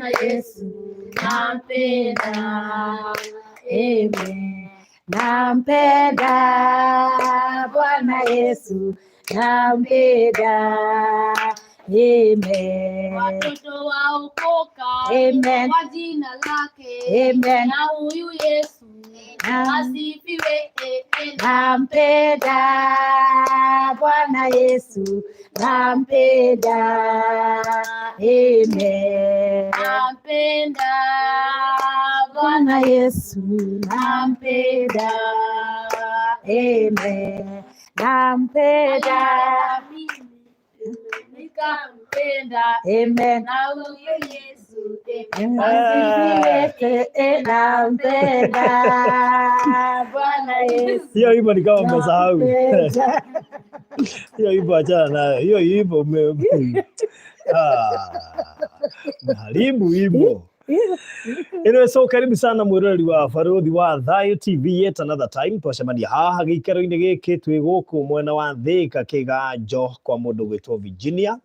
Bwana Yesu nampenda. Amen. Nampenda Bwana Yesu, nampenda. Amen. Watoto waokoka Amen. kwa jina lake. Amen. Na huyu Yesu asifiwe. Eh, eh. Nampenda Bwana Yesu, nampenda. Amen. Nampenda Bwana Yesu, nampenda. Amen. Nampenda. Nikampenda Amen. na huyu Yesu eh, Asifiwe, eh, nampenda Bwana Yesu. Hiyo wimbo ni kama umesahau. Nampenda. Hiyo wimbo achana nayo. Hiyo wimbo Ah, umeharibu wimbo. Anyway, so karibu sana mwiroreri wa Barũthi wa Thayũ TV yet another time twacemania haha gĩikaro-inĩ gĩkĩ twĩ gũkũ mwena wa Thĩka Kĩganjo kwa mũndũ gwĩtwo Virginia.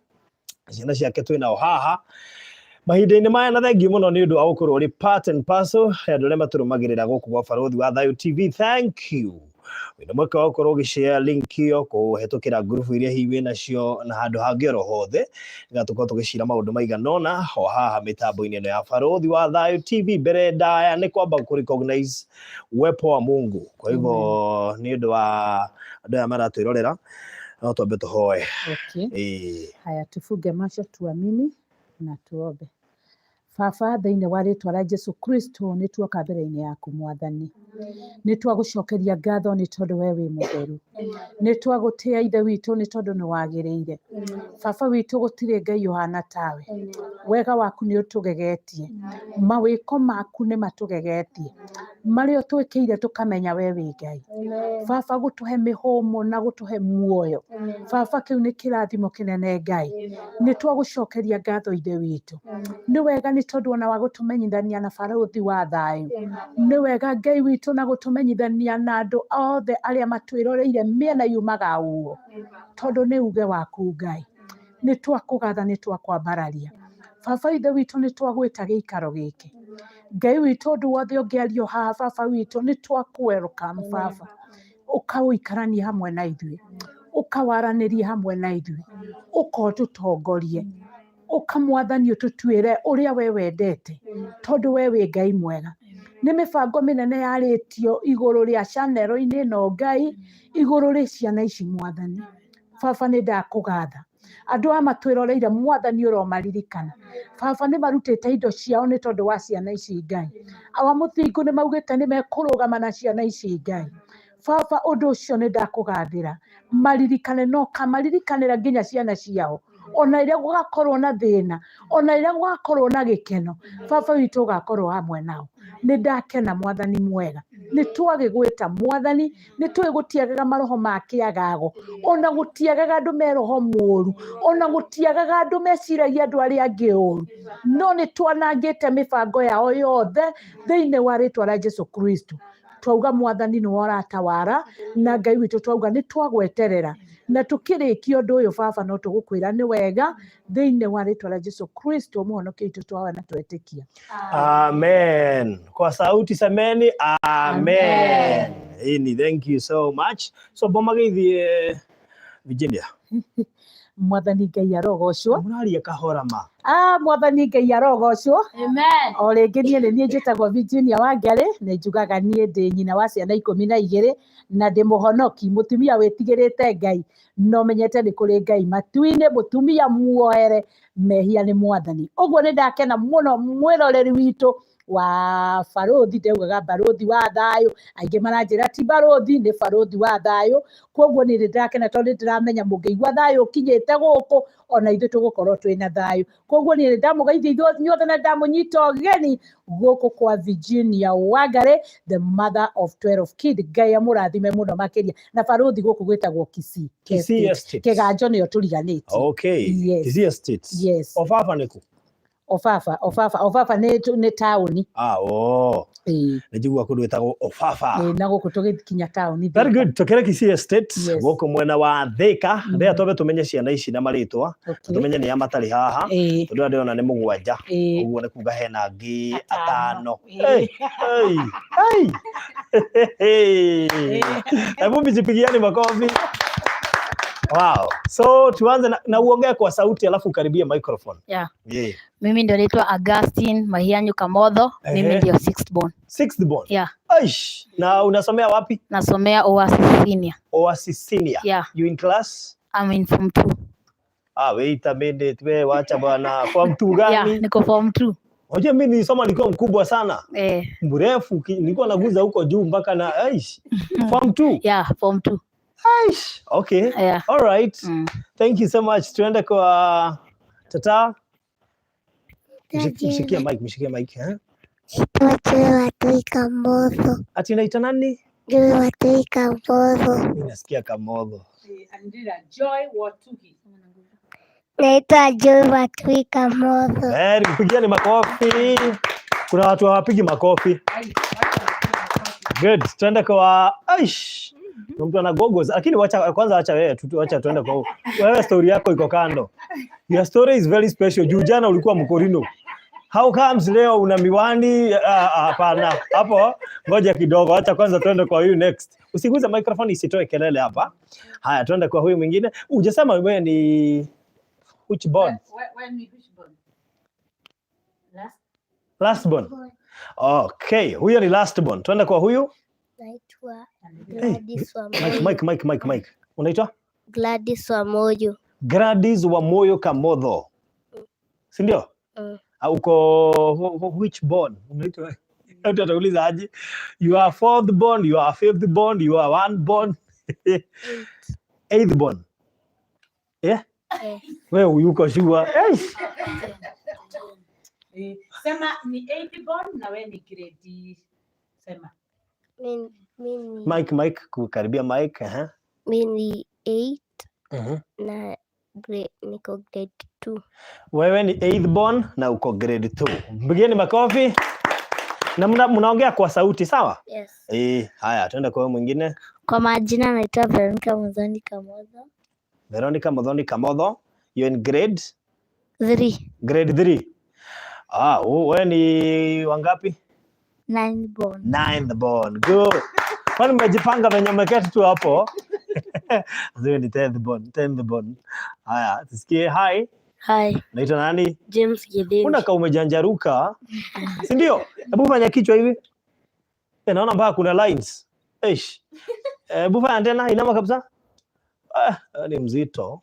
Ciana ciake twĩ nao haha mahinda-inĩ maya, na thengiũ mũno nĩ ũndũ wa gũkorwo ũrĩ part and parcel ya andũ arĩa matũrũmagĩrĩra gũkũ gwa Barũthi wa Thayũ TV. Thank you. Wĩna mweke wa gũkorwo ũgĩshare link ĩyo kũhetũkĩra ngurubu iria hihi wĩ nacio na handũ hangĩ oro hothe, nĩgetha tũkorwo tũgĩcira maũndũ maigana ũna o haha mĩtambo-inĩ ĩno ya Barũthi wa Thayũ TV. Mbere ndaya nĩ kwamba kũ recognize uwepo wa Mungu. Kwa hivyo nĩ ũndũ wa andũ aya maratwĩrorera, no twambe tũhoe. Okay. Ĩĩ. Haya, tufunge macho, tuamini na tuombe. Baba, thĩinĩ wa rĩtwa rĩa Jesu Kristo, nĩ tuoka mbere-inĩ yaku Mwathani. Nĩ twagũcokeria ngatho nĩ tondũ we wĩ mũtheru. Nĩ twagũtĩa, Ithe witũ, nĩ tondũ nĩ wagĩrĩire. Baba witũ, gũtirĩ Ngai ũhana tawe. Wega waku nĩ ũtũgegetie. Mawĩko maku nĩ matũgegetie. Marĩa ũtwĩkĩire tũkamenya we wĩ Ngai. Baba, gũtũhe mĩhũmũ na gũtũhe muoyo. Baba, kĩu nĩ kĩrathimo kĩnene Ngai. Nĩ twagũcokeria ngatho, Ithe witũ. Nĩ wega nĩ tondũ ona wa gũtũmenyithania na Barũthi wa Thayũ. Nĩ wega, Ngai witũ, na gũtũmenyithania na andũ othe arĩa matwĩroreire mĩena yumaga ũũ. Tondũ nĩ uge waku Ngai. Nĩ twakũgatha, nĩ twakwambararia. Baba Ithe witũ, nĩ twagwĩta gĩikaro gĩkĩ. Ngai witũ, ũndũ wothe ũngĩario haha, Baba witũ, nĩ twakũ welcome Baba. Ũkaũikaranie hamwe na ithuĩ. Ũkawaranĩrie hamwe na ithuĩ. Ũka ũtũtongorie. Ũka Mwathani ũtũtuĩre ũrĩa we wendete. Tondũ we wĩ Ngai mwega. Nĩ mĩbango mĩnene yarĩtio igũrũ rĩa channel-inĩ ĩno Ngai, igũrũ rĩ ciana ici Mwathani. Baba, nĩ ndakũgatha. Andũ aya matwĩroreire, Mwathani, ũromaririkana. Baba, nĩ marutĩte indo ciao nĩ tondũ wa ciana ici Ngai. Awa mũthingu, nĩ maugĩte nĩ mekũrũgama na ciana ici Ngai. Baba, ũndũ ũcio nĩ ndakũgathĩra. Maririkane na ũkamaririkanĩra nginya ciana ciao. Ona rĩrĩa gũgakorwo na thĩna, ona rĩrĩa gũgakorwo na gĩkeno, Baba witũ, ũgakorwo hamwe nao. Nĩ ndakena, Mwathani mwega. Nĩ twagĩgwĩta Mwathani, nĩ tũĩ gũtiagaga maroho ma kĩagago, ona gũtiagaga andũ me roho mũru, ona gũtiagaga andũ meciragia andũ arĩa angĩ ũru. No nĩ twanangĩte mĩbango yao yothe thĩinĩ wa rĩtwa rĩa Jesu Kristo. Twauga Mwathani nĩwe ũratawara, na Ngai witũ, twauga nĩ twagweterera na tũkĩrĩkia ũndũ ũyũ, Baba, no tũgũkwĩra nĩ wega thĩinĩ wa rĩtwa rĩa Jesu Kristo mũhonokia witũ twahoya na twetĩkia. Amen. Kwa sauti semeni amen. Ini, thank you so much. So bomagĩithie Virginia. Mwathani Ngai arogocwo. Mũraria kahora ma. Ah, Mwathani Ngai arogocwo. Amen. O rĩngĩ niĩ nĩ niĩ njĩtagwo Virginia Wangari. Nĩ njugaga niĩ ndĩ nyina wa ciana 12 na ndĩ mũhonoki, mũtumia wĩtigĩrĩte Ngai na ũmenyete nĩ kũrĩ Ngai matu-inĩ, mũtumia muohere mehia nĩ Mwathani. Ũguo nĩ ndakena mũno, mwĩroreri witũ wa Barũthi, ndaugaga Barũthi wa Thayũ, aingĩ maranjĩra ti Barũthi, nĩ Barũthi wa Thayũ. Koguo niĩ nĩ ndĩrakena tondũ nĩ ndĩramenya mũngĩigua thayũ ũkinyĩte gũkũ, ona ithuĩ tũgũkorwo twĩna thayũ. Koguo niĩ nĩ ndamũgeithia inyuothe na ndamũnyita ũgeni gũkũ kwa Virginia Wangari, the mother of 12 kid. Ngai amũrathime mũno makĩria. Na barũthi, gũkũ gwĩtagwo Kisii. Kisii Estate. Kĩganjo nĩyo tũriganĩtie. Okay. Yes. Kisii Estates. Yes. O baba nĩkũ? Ofafa, Ofafa, Ofafa nĩ taũni. Ah, oh. Ĩĩ. Nĩ njiguaga kũndũ gwĩtagwo Ofafa. Ĩĩ, na gũkũ tũgĩkinya taũni Very Thika. good. Tũkĩrĩ Kisii Estate Yes. gũkũ mwena wa Thika. Rĩrĩa twambe tũmenye ciana ici na marĩtwa, na tũmenye nĩ a matarĩ haha. Tondũ aya ndĩrona nĩ mũgwanja. Ũguo nĩ kuga hena angĩ Atano. atano. Hey, hey, hey. Hey. Hebu mjipigieni makofi. Wow. So tuanze na uongee kwa sauti alafu ukaribie microphone. Yeah. Yeah. Mimi ndio naitwa Augustine Mahianyu Kamotho. Mimi Ehe. ndio sixth born. Sixth born. Yeah. Aish. Na unasomea wapi? Nasomea Oasis Senior. Oasis Senior. Yeah. You in class? I'm in form 2. Ah, wait a minute. We wacha bwana. Form 2 gani? Yeah, niko form 2. Unajua mimi nilisoma nilikuwa mkubwa sana. Eh, Mrefu nilikuwa naguza huko juu mpaka na aish. Form 2. yeah, form 2. Aish. Okay. Yeah. All right. Mm. Thank you so much. Tuende kwa tata. Mshikie mic, mshikie mic, eh? Naitwa Joy Watui Kamotho. Ati unaita nani? Joy Watui Kamotho. Mimi nasikia Kamotho. Andira Joy Watugi. Naitwa Joy Watui Kamotho. Very, mpigieni makofi. Kuna watu hawapigi makofi. Good. Tuende kwa aish. Kuna mtu ana goggles lakini wacha kwanza, wacha wewe tu, wacha tuende kwa wewe. Story yako iko kando. Your story is very special. Juu jana ulikuwa mkorino. How comes leo una miwani? Ah, hapana. Hapo ngoja kidogo, acha kwanza tuende kwa huyu next. Usiguze microphone isitoe kelele hapa. Haya, tuende kwa huyu mwingine. Hujasema wewe ni which born? We ni which born? Last. Last born. Okay, huyo ni last born. Tuende kwa huyu. Naitwa Hey, Gladys Mike, Wamoyo. Mike, Mike, Mike, Mike. Unaitwa? Gladys Wamoyo. Gladys Wamoyo Kamotho. Si ndio? Mm. Ah, uko which born? Unaitwa? Mtu atauliza aje? You are fourth born, you are fifth born, you are one born. Eighth born. Yeah? Eh. Wewe yuko sure. Hey. Eh, sema ni eighth born na we ni grade. Sema. Mi ni Mike, Mike, kukaribia Mike, eh. mi ni 8 na niko grade 2. Wewe ni eighth born na uko grade 2. Mpigieni makofi. Na mnaongea kwa sauti, sawa? Yes. Eh, haya, tuende kwa huyo mwingine. Kwa majina naitwa Veronica Muthoni Kamotho. Veronica Muthoni Kamotho, you're in grade 3. Grade 3. Ah, wewe ni wangapi? 9 born. Ninth born. Good. Kwani mmejipanga venye mmeketi tu hapo? Zile ni 10th born, 10th born. Haya, tusikie hi. Hi, Naitwa nani? James Githinji. Unakaa umejanjaruka. Si ndio? Hebu fanya kichwa hivi. Naona mpaka kuna lines. Eish. Hebu fanya tena, inama kabisa. Ah, ni mzito.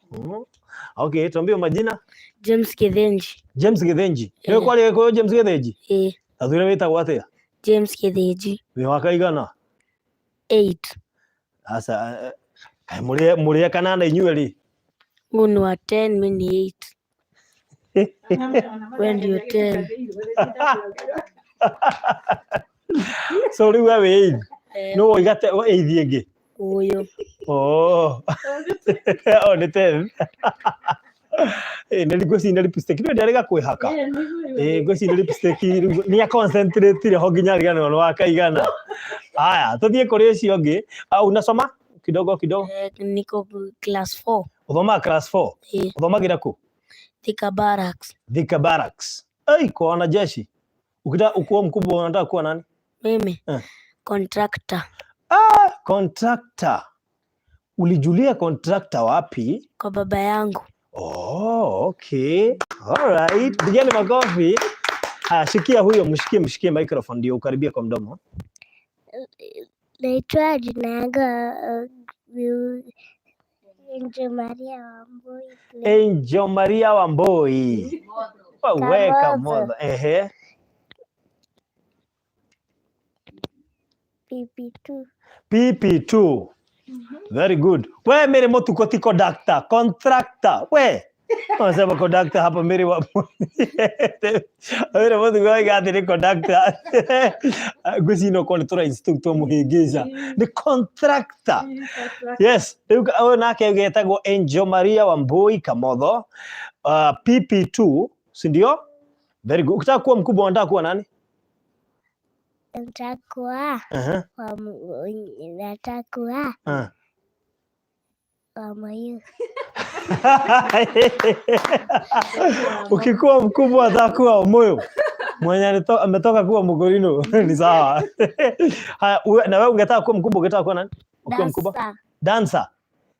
Okay, tuambie majina. James Githinji. James Githinji. Niwe kwari gikuyu James Githinji? Eh, Athuire wĩtagwo atĩa? James Githinji. Wĩ wa kaigana? 8. Asa, kaĩ mũrĩ kanana inyuĩ rĩ? Huyu ni wa 10, mimi ni 8. We ndio 10. So rĩu we wĩ eighth. Eh, Nũ woiga eighth ĩngĩ? huyo. Oh. Oh, nĩ 10. Eh, nĩ ngwĩciria nĩ lipstick. Nĩ ndarĩga kwĩhaka. Eh, ngwĩciria nĩ lipstick rĩu nĩ a-concentrate ho nginya ariganĩrwo nĩ wa kaigana. Haya, tũthiĩ kũrĩ ũcio ũngĩ. Ah, unasoma kidogo kidogo? Eh, niko class 4. Ũthomaga class 4? Eh, Ũthomagĩra kũ? Thika Barracks. Thika Barracks. Ai, kwa wanajeshi. Ukitaka ukuwa mkubwa unataka kuwa nani? Mimi Eh. contractor. Ah, contractor. Ulijulia contractor wapi? Kwa baba yangu. Oh, okay. All right. Pigeni makofi. Haya, shikia huyo, mshikie, mshikie microphone ndio ukaribia kwa mdomo. Naitwa jina yangu Angel Maria Wambui. Angel Maria Wambui. Wewe Kamotho. Kamotho. Ehe. PP2. PP2. Very good. We Mary Mutuko ti conductor, contractor. We. Wanasema conductor hapa Mary wa Mary Mutuko oiga atĩ nĩ conductor. Ngwĩciria no korwo nĩ tũra instruct mũhĩngĩca. Nĩ contractor. Yes, rĩu ũyũ nake getagwo Angel Maria Wambui Kamotho. PP2, si ndio? Very good. Ukitaka kuwa mkubwa unataka kuwa nani? Nitakuwa wa natakuwa wa moyo. Ukikuwa mkubwa atakuwa moyo mwenye ametoka kuwa mgorino ni sawa. Haya, na wewe ungetaka kuwa mkubwa, ungetaka kuwa nani? Ukiwa mkubwa? Dansa. Dancer.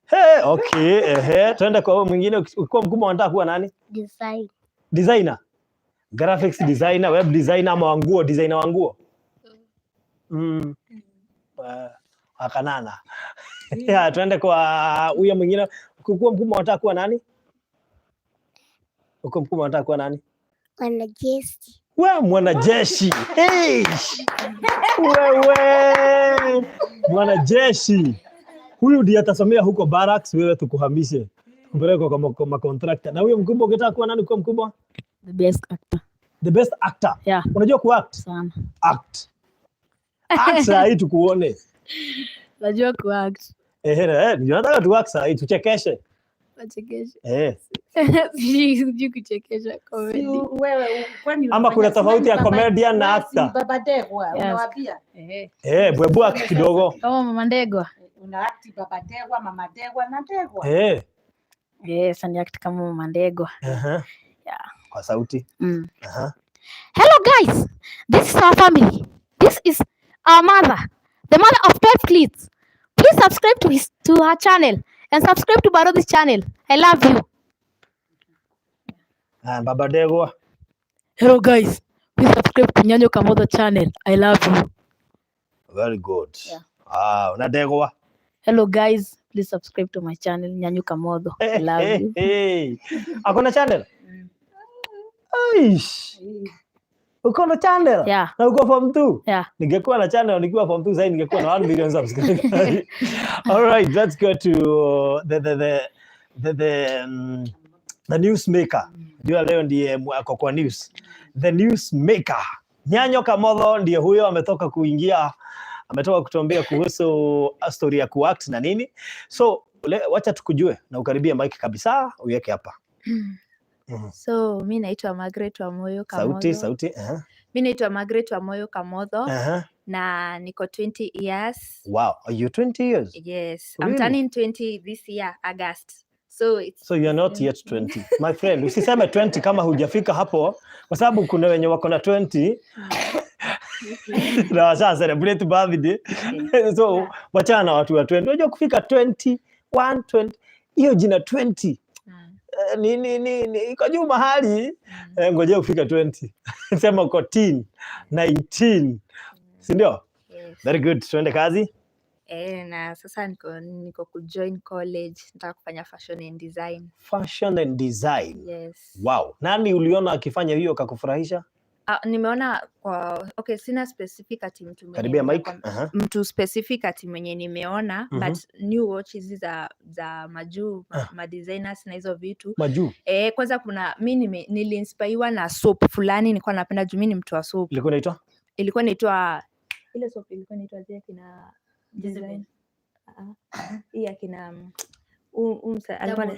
Hey, okay, ehe, twende kwa wewe mwingine. Ukiwa mkubwa unataka kuwa nani? Design. Designer. Graphics designer, web designer ama wa nguo, designer wa nguo. Akanana. Ya, twende kwa huyo mwingine. Ukikuwa mkubwa unataka kuwa nani? Ukiwa mkubwa unataka kuwa nani? Mwanajeshi. We mwanajeshi. Hey! Wewe mwanajeshi. Huyu ndiye atasomea huko barracks, wewe tukuhamishe. Tukupeleke kwa makontrakta. Na huyo mkubwa ungetaka kuwa nani ukiwa mkubwa? The best actor. The best actor. Yeah. Unajua kuact? Sana. Act. Act saa hii tukuone. Najua kuact. Ndio nataka tuact saa hii tuchekeshe. Nachekesha. Sijui kuchekesha comedy. Si wewe kwani Ama kuna unafanya- tofauti ya si baba- comedian na wewe si actor? Baba Ndegwa, Yes. unawaambia? Bwebu act kidogo. Kama Mama Ndegwa. Una act Baba Ndegwa, Mama Ndegwa na Ndegwa. Yes, ani act kama Mama Ndegwa. Yeah. Kwa sauti. Hello guys, this is our family. This is our mother, the mother of 12 kids. Please subscribe to her channel and subscribe to Barothi's channel. I love you. Baba Ndegwa. Hello guys, please subscribe to Nyanyo Kamotho channel. I love you. Very good. Yeah. Una Ndegwa. Hello guys, please subscribe to my channel Nyanyo Kamotho. I love you. Hey. Akona channel? Aish. Uko na channel? Yeah. Na uko form 2? Yeah. Ningekuwa na channel nikiwa form 2 sasa ningekuwa na 1 million subscribers. All right, let's go to the newsmaker. Jua leo ndiye ako kwa news. The newsmaker. Nyanyo Kamotho ndiye huyo ametoka kuingia, ametoka kutuambia kuhusu story ya kuact na nini. So wacha tukujue na ukaribia mic kabisa uiweke hapa. So mi naitwa Margaret Wamoyo Sauti, Kamotho. sauti. Mi naitwa Margaret Wamoyo Kamotho na niko 20 years. Wow, are you 20 years? Yes, I'm Really? turning 20 this year, August. So it's So you are not yet 20. My friend, usiseme 20 kama hujafika hapo kwa sababu kuna wenye wako na 20 na washa celebrate birthday. So wachana na watu wa 20. Unajua kufika 20, 1, 20, hiyo jina 20 ni iko juu mahali. Ngojea ufike 20. Sema uko teen, 19. Si ndio? Yes. Very good. Tuende kazi. Na sasa niko kujoin college, nataka kufanya fashion and design. Fashion and design. Yes. Wow. Nani uliona akifanya hiyo kakufurahisha? Nimeona kwa okay, sina specific ati mtu mwenye Karibia mic. Mtu specific ati mwenye nimeona, but new watch hizi za majuu, ma designers na hizo vitu. Majuu. Kwanza kuna mi niliinspiriwa na soap fulani nilikuwa napenda juu mi ni mtu wa soap. Ilikuwa inaitwa? Ilikuwa inaitwa ile soap ilikuwa inaitwa je kina design. Hii ya kina, alikuwa na,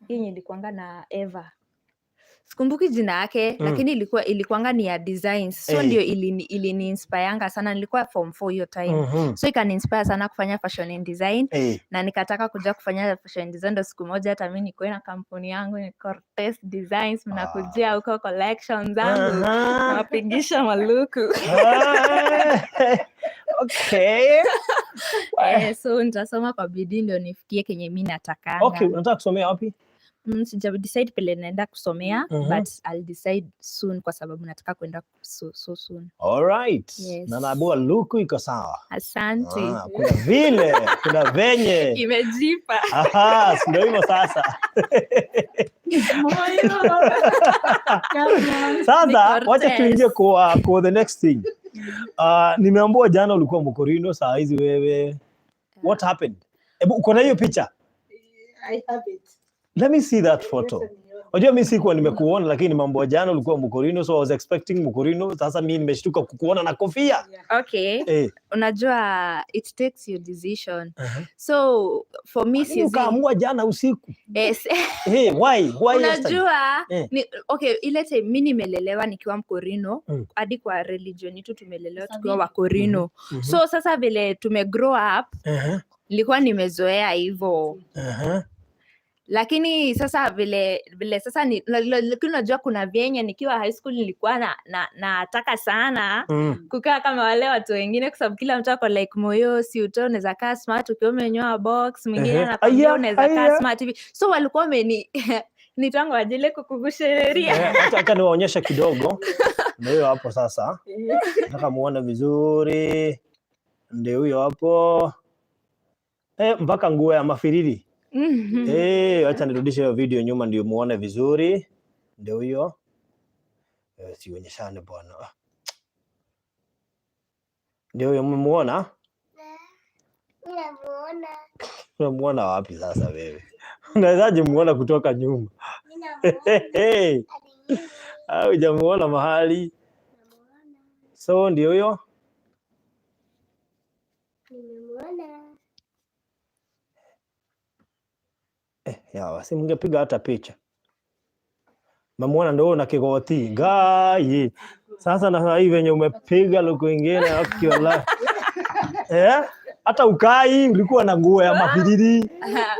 hii yenye ilikuanga na Eva. Sikumbuki jina yake, lakini ilikuanga ni ya designs. So ndio ilini-inspireanga sana. Nilikuwa form 4 hiyo time. So ikani-inspire sana kufanya fashion and design. Na nikataka kuja kufanya fashion and design ndo siku moja hata mimi nikuwe na kampuni yangu ni Cortez Designs, mnakujia huko collection zangu. Nawapigisha maluku. Okay. So nitasoma kwa bidii ndio nifikie kenye mimi natakanga. Okay, unataka kusomea wapi? Sija decide pele naenda kusomea, but I'll decide soon kwa sababu nataka kwenda so soon. All right. Yes. Na naambiwa luku iko sawa. Asante. Kuna vile, kuna venye. Imejipa. Aha, si ndio hivyo sasa. Sasa Ni wacha Cortez. tuingie kwa the next thing. Nimeambiwa jana ulikuwa Mkorino, saa hizi wewe. What happened? Ebu uko na hiyo picha? I have it. Let me see that photo. Unajua mimi sikuwa nimekuona, lakini mambo ya jana ulikuwa Mkorino, so I was expecting Mkorino. Sasa mimi nimeshtuka kukuona na kofia. Okay. Eh. Unajua it takes your decision. So for me Kwa nini siwezi ukaamua jana usiku? Yes. Hey, why? Why yesterday? Unajua Eh. ni, okay, ile time mi nimelelewa nikiwa Mkorino hadi kwa religion yetu tumelelewa tukiwa Wakorino. So sasa vile tume grow up nilikuwa nimezoea hivyo, lakini sasa vile vile sasa ni, lakini unajua kuna vyenye nikiwa high school nilikuwa na nataka sana kukaa kama wale watu wengine, kwa sababu kila mtu ako like, "Moyo, si utoe, unaweza kaa smart ukiwa umenyoa box." Mwingine anakwambia, "Unaweza kaa Aya. smart hivi." So walikuwa wameni nitwango wajile kukukusheria. Eh, acha niwaonyeshe kidogo. Ndio hiyo hapo sasa. Nataka muone vizuri. Ndio huyo hapo. Eh, mpaka nguo ya mafiriri. Eh, acha nirudishe hiyo video nyuma ndio muone vizuri. Ndio huyo. Eh, sionyeshane bwana. Ah. Ndio huyo, mmemuona? Namuona. Unamuona wapi sasa wewe? Unawezaje muona kutoka nyuma? Namuona. Hey, Hadi mimi au hujamuona mahali? namuona. So ndio huyo. Nimemuona. Eh, yawa, si mngepiga hata picha. Mamuona ndio na kigoti. Ngai. Sasa na sasa hivi venye umepiga luku ingine akiola. Eh? Hata ukai ulikuwa na nguo ya mafiriri.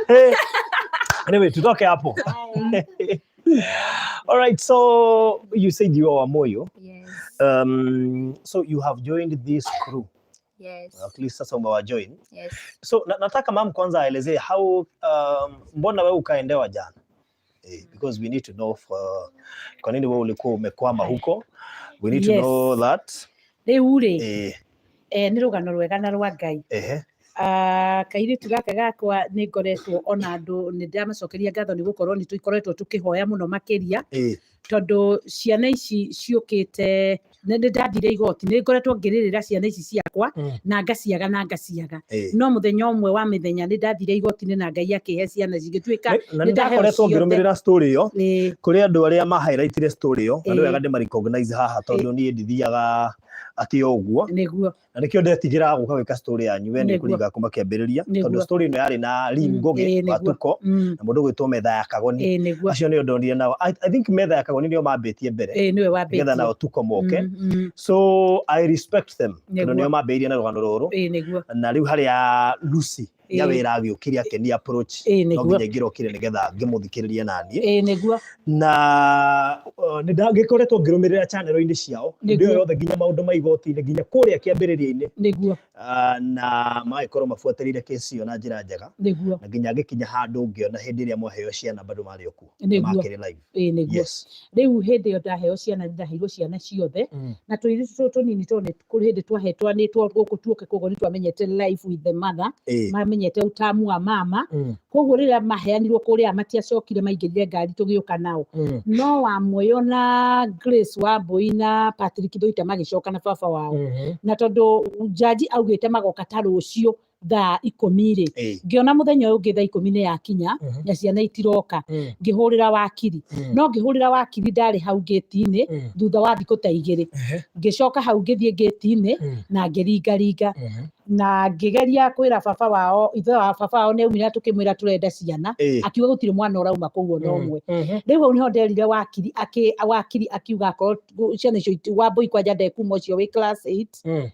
Eh. Anyway, tutoke hapo. All right, so you said you are Wamoyo. Yes. So you have joined this crew. Yes. At least sasa umewajoin. Yes. So nataka mam kwanza aelezee how mbona wewe ukaendewa jana? Eh, because we need to know for, kwa nini wewe ulikuwa umekwama huko. We need to know that. Rĩu rĩ, Eh, nĩ rũgano rwega na rwa Ngai. Ah, kairĩtu gaka gakwa nĩ ngoretwo ona andũ nĩ ndĩramacokeria ngatho nĩ gũkorwo nĩ tũkoretwo tũkĩhoya mũno makĩria, tondũ ciana ici ciũkĩte nĩ ndathire igoti, nĩ ngoretwo ngĩrĩrĩra ciana ici ciakwa na ngaciaga na ngaciaga, no mũthenya ũmwe wa mĩthenya nĩ ndathire igoti-inĩ na Ngai akĩhe ciana cigĩtuĩka Na nĩ nĩ ndaheo ndakoretwo ciothe. ngĩrũmĩrĩra story ĩyo. Kũrĩ andũ arĩa ma highlightire story ĩyo na nĩ wega ndĩma recognize haha tondũ niĩ ndithiaga atĩ o ũguo, na nĩkĩo ndetigĩraga gũka gwĩka story yanyu we nĩ kũringa kuma kĩambĩrĩria, tondũ story ĩno yarĩ na Lee Ngugi wa Tuko na mũndũ ũgwĩtwo Metha ya Kagoni. Acio nĩo ndonire nao. I think Metha ya Kagoni nĩo mambĩtie mbere Nĩwe nĩgetha wambĩtie. nao Tuko moke. So I respect them tondũ nĩo mambĩrĩirie na rũgano rũrũ. Na rĩu harĩa Lucy Nyawĩra agĩũkire akĩni approach, no nginya ingĩrokire nĩgetha ngĩmũthikĩrĩrie naniĩ. Na nĩ ndagĩkoretwo ngĩrũmĩrĩra channel-inĩ ciao hĩndĩ ĩyo yothe nginya maũndũ ma igoti-inĩ nginya kũrĩa kĩambĩrĩria-inĩ. Na magĩkorwo mabuatĩrĩire kesi ĩyo na njĩra njega na nginya ngĩkinya handũ ngĩona hĩndĩ ĩrĩa mwaheo ciana bado marĩ o kuo na makĩrĩ live. Ĩĩ nĩguo. Rĩu hĩndĩ ĩyo ndaheo ciana, nĩ ndaheirwo ciana ciothe na tũirĩtu tũtũ tũnini tondũ nĩ kũrĩ hĩndĩ twahetwanĩtwo gũkũ tuoke, koguo nĩ twamenyete life with the mother, mamenyete utamu wa mama. Koguo rĩrĩa maheanirwo kũrĩa matiacokire maingĩrire ngari tũgĩũka nao, no Wamuoyo na Grace Wambui na Patrick Thuita magĩcoka na baba wao, na tondũ jaji augĩte magoka ta rũciũ thaa 10 rĩ, ngĩona mũthenya ũyũ ũngĩ thaa 10 nĩ yakinya na ciana itiroka. Ngĩhũrĩra wakiri, no ngĩhũrĩra wakiri ndarĩ hau ngĩti-inĩ. Thutha wa thikũ ta 2 ngĩcoka hau, ngĩthiĩ ngĩti-inĩ na ngĩringaringa na ngĩgeria kwĩra baba wao, ithe wa baba wao nĩ aumire, tũkĩmwĩra tũrenda ciana. Akiuga gũtirĩ mwana ũrauma kũu ona ũmwe. Rĩu hau nĩho nderire wakiri, wakiri akiuga akorwo ciana icio Wambui kwanja ndekuma, ũcio wĩ class 8,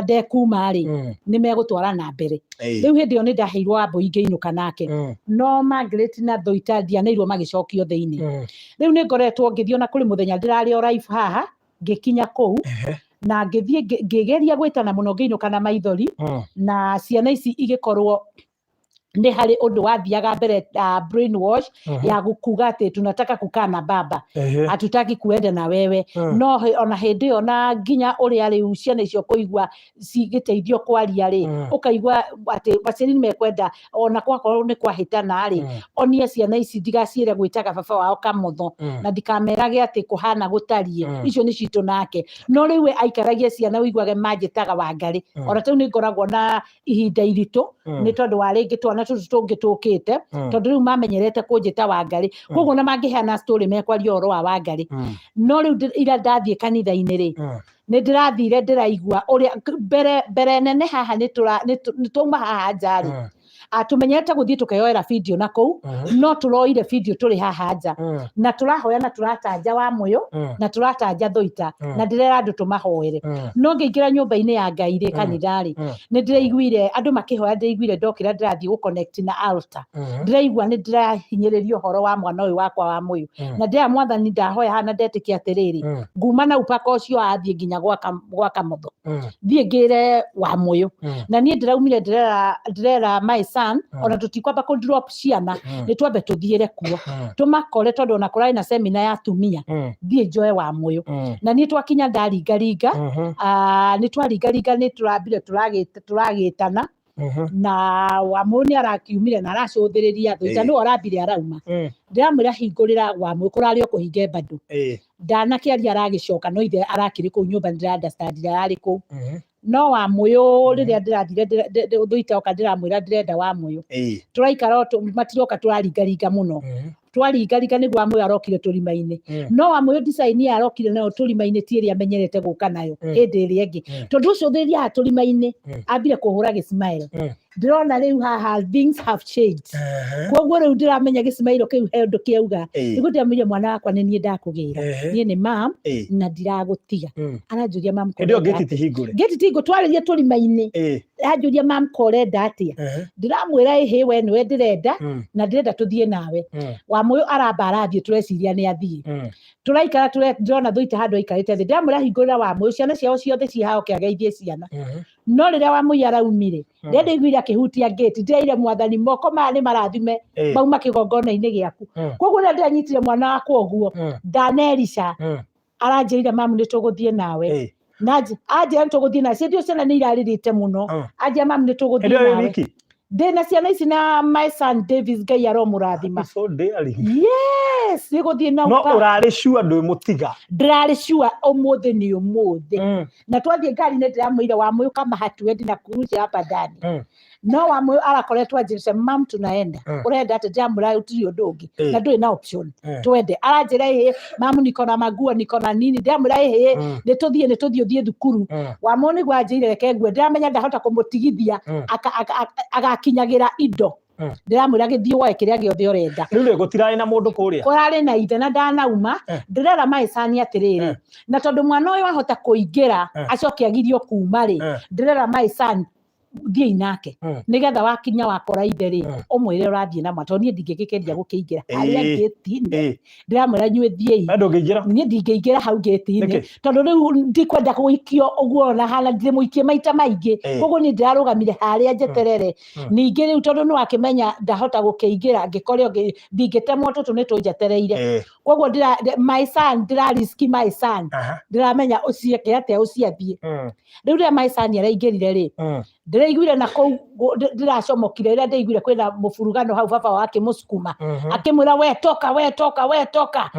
ndekuma rĩ, nĩ megũtwara na mbere. Rĩu hĩndĩ ĩyo nĩ ndaheirwo Wambui ngĩinũka nake, no Margaret na Thuita ndianeirwo, magĩcokio thĩinĩ. Rĩu nĩ ngoretwo ngĩthiĩ, ona kũrĩ mũthenya ndĩrarĩ o live haha ngĩkinya kũu na ngĩthiĩ ngĩgeria gwĩtana mũno, ngĩinũka na maithori, na ciana ici igĩkorwo nĩ harĩ ũndũ wathiaga mbere, brainwash ya kuga atĩ tunataka kukaa na baba, hatutaki kuenda na wewe. No ona hĩndĩ ĩyo na nginya ũrĩa rĩu ciana icio kũigua cigĩteithio kwaria rĩ, ũkaigua atĩ aciari nĩ mekwenda ona kwakorwo nĩ kwahĩtana rĩ, onie ciana ici ndigaciĩre gwĩtaga baba wao kamotho na ndikamerage atĩ kũhana gũtariĩ. Icio nĩ citũ nake, no rĩu we aikaragia ciana ũiguage manjĩtaga Wangarĩ. Ona tau nĩ ngoragwo na ihinda iritũ nĩ tondũ wa rĩngĩ twana. twana tũtũ tũngĩ tũkĩte, tondũ rĩu mamenyerete kũnjĩta Wangarĩ, koguo ona mangĩheana story mekwaria ũhoro wa Wangarĩ. No rĩu ira ndathiĩ kanitha-inĩ rĩ, nĩ ndĩrathire ndĩraigua ũrĩa mbere mbere nene haha nĩ twauma haha nja rĩ, tũmenyerete gũthiĩ tũkeyoera video na kũu, no tũroire video tũrĩ haha nja na tũrahoya na tũratanja wa mũyũ na tũratanja thũita na ndĩrera andũ tũmahoere. No ngĩingĩra nyũmba-inĩ ya Ngai rĩ, kanitha rĩ, nĩ ndĩraiguire andũ makĩhoya, ndĩraiguire ndokĩra ndĩrathiĩ gũ connect na altar, ndĩraigua nĩ ndĩrahinyĩrĩrio ũhoro wa mwana ũyũ wakwa wa mũyũ, na ndĩra Mwathani ndahoya haha na ndetĩkia atĩrĩrĩ, nguma na upaka ũcio athiĩ nginya gwa Kamotho, thiĩ ngĩre wa mũyũ. Na niĩ ndĩraumire ndĩrera my son, ona tũtikwamba kũ drop ciana, nĩ twambe tũthiĩre kuo tũmakore, tondũ ona kũrarĩ na semina ya atumia, thiĩ njoe wa mũyũ. Na niĩ twakinya ndaringaringa, nĩ twaringaringa, nĩ tũrambire tũragĩtana na Wamũyũ nĩ arakiumire na aracũthĩrĩria thũita, nĩwe ũrambire arauma. Ndĩramwĩra hingũrĩra Wamũyũ, kũrarĩ o kũhinge bado ndanakĩaria aragĩcoka, no ithe arakĩrĩ kũu nyũmba, nĩ ndĩra-understand ararĩ kũu. No Wamũyũ rĩrĩa ndĩrathire thũita oka, ndĩramwĩra ndĩrenda Wamũyũ. Tũraikara o matiroka, tũraringaringa mũno, twaringaringa nĩguo Wamũyũ arokire tũrima-inĩ. No Wamũyũ design ĩyo arokire nayo tũrima-inĩ ti ĩrĩa amenyerete gũka nayo hĩndĩ ĩrĩa ĩngĩ, tondũ ũcũthĩrĩria haha tũrima-inĩ ambire kũhũra gĩsmile. Ndĩrona rĩu haha things have changed, koguo rĩu ndĩramenya gĩsmile kĩu he ũndũ kĩauga. Nĩguo ndĩramwĩrire, mwana wakwa, nĩ niĩ ndakũgĩra, niĩ nĩ mam na ndiragũtiga. Aranjũria, mam, Hĩndĩ ĩyo ngĩti ti hingũre? Ngĩti tingo, twarĩrie tũrima-inĩ. Aranjũria, mam, ko ũrenda atĩa? Ndĩramwĩra, ĩhĩ, we nĩwe ndĩrenda na ndĩrenda tũthiĩ nawe. Wamũyũ aramba arathiĩ, tũreciria nĩ athiĩ. Tũraikara ndĩrona thũita handũ aikarĩte thĩ, ndĩramwĩra hingũrĩra Wamũyũ, ciana ciao ciothe ciĩ haha, oke ageithie ciana. No rĩrĩa Wamũyũ araumire, rĩrĩa ndaiguire akĩhutia ngĩti, ndĩraire Mwathani, moko maya nĩ marathime mauma kĩgongona-inĩ gĩaku. Koguo rĩrĩa ndĩranyitire mwana wakwa ũguo, ndanerisha aranjĩrire, mamu, nĩ tũgũthiĩ nawe. Na anjĩra nĩ tũgũthiĩ nawe, ciendio ciana nĩ irarĩrĩte mũno. Anjĩra, mamu, nĩ tũgũthiĩ Hĩndĩ ĩyo wĩ nawe. wiki? Ndĩna ciana ici na my son Davis, Ngai aromũrathima. So daring. Yes, nĩ gũthiĩ na No upa. ũrarĩ sure ndwĩmũtiga? Ndĩrarĩ sure ũmũthĩ nĩ ũmũthĩ. Na twathiĩ ngari-inĩ ndĩramwĩire, Wamũyũ, kama hatuendi na kurusha hapa ndani. No Wamũyũ arakoretwo anjĩrĩte, mam, tunaenda. Ũrenda atĩ? Ndĩramwĩra gũtirĩ ũndũ ũngĩ na ndũrĩ na option, twende. Aranjĩra, ĩhĩ mamu, niko na maguo, niko na nini. Ndĩramwĩra, ĩhĩ, nĩ tũthiĩ, nĩ tũthiĩ, ũthiĩ thukuru. Wamũyũ nĩguo anjĩire reke ngue, ndĩramenya ndahota kũmũtigithia agakinyagĩra indo. Ndĩramwĩra gĩthiĩ woe kĩrĩa gĩothe ũrenda. Rĩu rĩ, gũtirarĩ na mũndũ kũrĩa? Kũrarĩ na ithe na ndanauma. Ndĩrera maĩcani atĩrĩrĩ, na tondũ mwana ũyũ ahota kũingĩra acoke agirio kuma rĩ, ndĩrera maĩcani thiĩi nake nĩgetha wakinya wakora ithe rĩ, ũmwĩre ũrathiĩ na mwana, tondũ niĩ ndingĩgĩkeria gũkĩingĩra harĩa ngĩti-inĩ. Ndĩramwĩra inyuĩ thiĩi. Na ndũngĩingĩra? Niĩ ndingĩingĩra hau ngĩti-inĩ. Nĩkĩ? Tondũ rĩu ndikwenda gũikio ũguo na hana ndĩmũikie maita maingĩ. Koguo niĩ ndĩrarũgamire harĩa njeterere. Ningĩ rĩu tondũ nĩ wakĩmenya ndahota gũkĩingĩra ngĩkore ũngĩ, ndingĩtemwo, tũtũ nĩ tũnjetereire. Koguo my son, ndĩra risk my son. Ndĩramenya ũciĩke atĩa, ũciathiĩ. Rĩu rĩrĩa my son araingĩrire rĩ, ndĩraiguire na kũu ndĩracomokire rĩrĩa ndĩraiguire kwĩna mũburugano hau, baba wao akĩmũcukuma, akĩmwĩra, we toka, we toka, we toka,